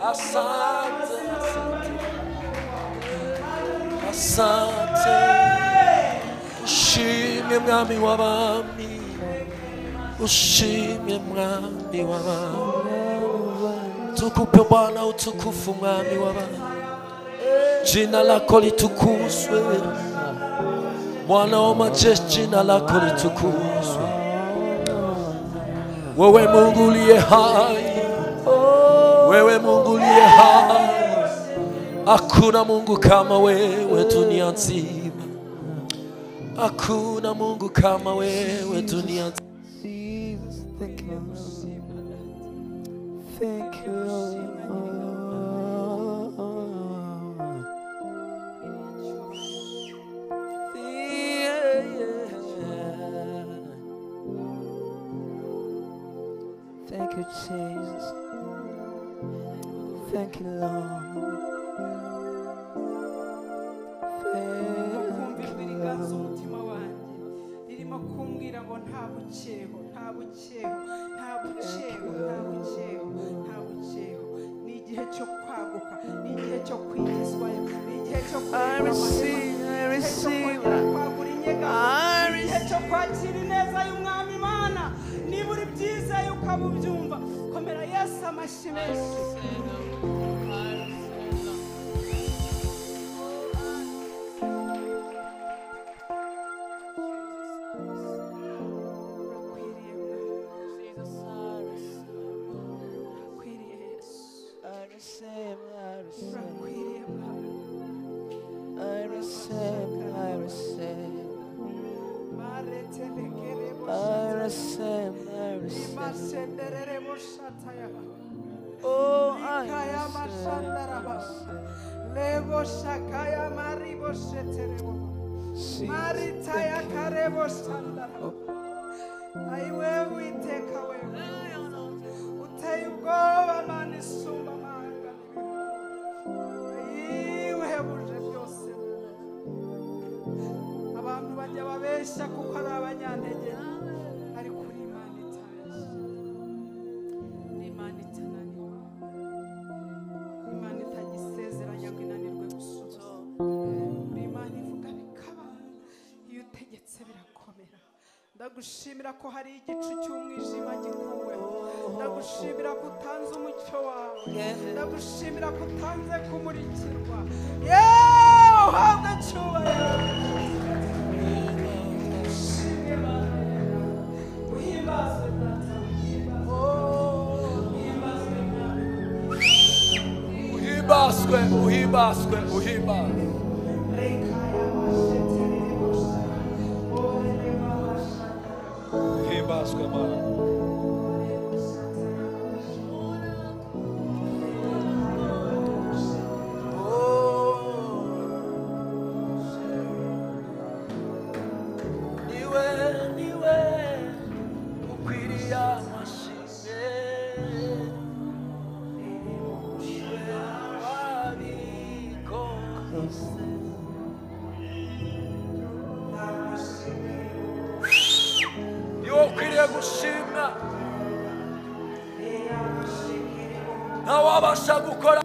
Asante, asante. Ushimye Mwami w'abami, ushimye Mwami w'abami. Tukupe Bwana utukufu Mwami w'abami. Jina lako litukuzwe, Bwana wa majeshi, jina lako litukuzwe. Wewe Mungu uliye hai, wewe Mungu uliye hai, hakuna Mungu kama wewe dunia nzima, hakuna Mungu kama wewe dunia nzima. Jesus, thank you, thank you, Lord. Thank you, Jesus. Thank you, Lord. Kumva ijwi riganza umutima wanjye ririmo kumbwira ngo nta bukeho, nta bukeho, nta bukeho, nta bukeho, nta bukeho. Ni igihe cyo kwaguka, ni igihe cyo kwigizwayo, ni igihe cyo I kureka receive, amahema, I ni igihe cyo receive. kongera kwagura inyegamo, I ni igihe cyo kwakira ineza y'Umwami Imana. Niba uri byizeye ukaba ubyumva, komera Yesu amashyi menshi. Urakwiriye Mwami, urakwiriye Yesu, I receive, I receive, urakwiriye Mwami. I receive, I receive, Maretelekere I receive, I receive. Imashenderere boshataya. Oh, I Ikaya receive, mashandaraba. I receive. Lebo shakaya maribo sheterebo. Jesus, Maritaya thank you. karebo shandaraba. Aiwe Uwiteka wewe. Uteye ubwoba Mana isumba amahanga n'ibihugu. Uhebuje byose. Abantu bajya babeshya kuko ari abanyantege, ariko uri Imana itabeshya, uri Imana itananirwa, Imana itagisezeranya ngo inanirwe gusohoza, uri Imana ivuga bikaba, iyo utegetse birakomera. Ndagushimira ko hari igicu cy'umwijima gikuweho, ndagushimira ko utanze umucyo wawe, ndagushimira ko utanze kumurikirwa. Yewe uhabwe cyubahiro. Ushimwe Mana, uhimbazwe Data, uhimbazwe, uhimbazwe Mwami. Uhimbazwe, uhimbazwe, uhimbazwe. Uhimbazwe Mana. Niwe, niwe ukwiriye amashimwe, niwe wabikoze. Niwe ukwiriye gushimwa, ntawabasha gukora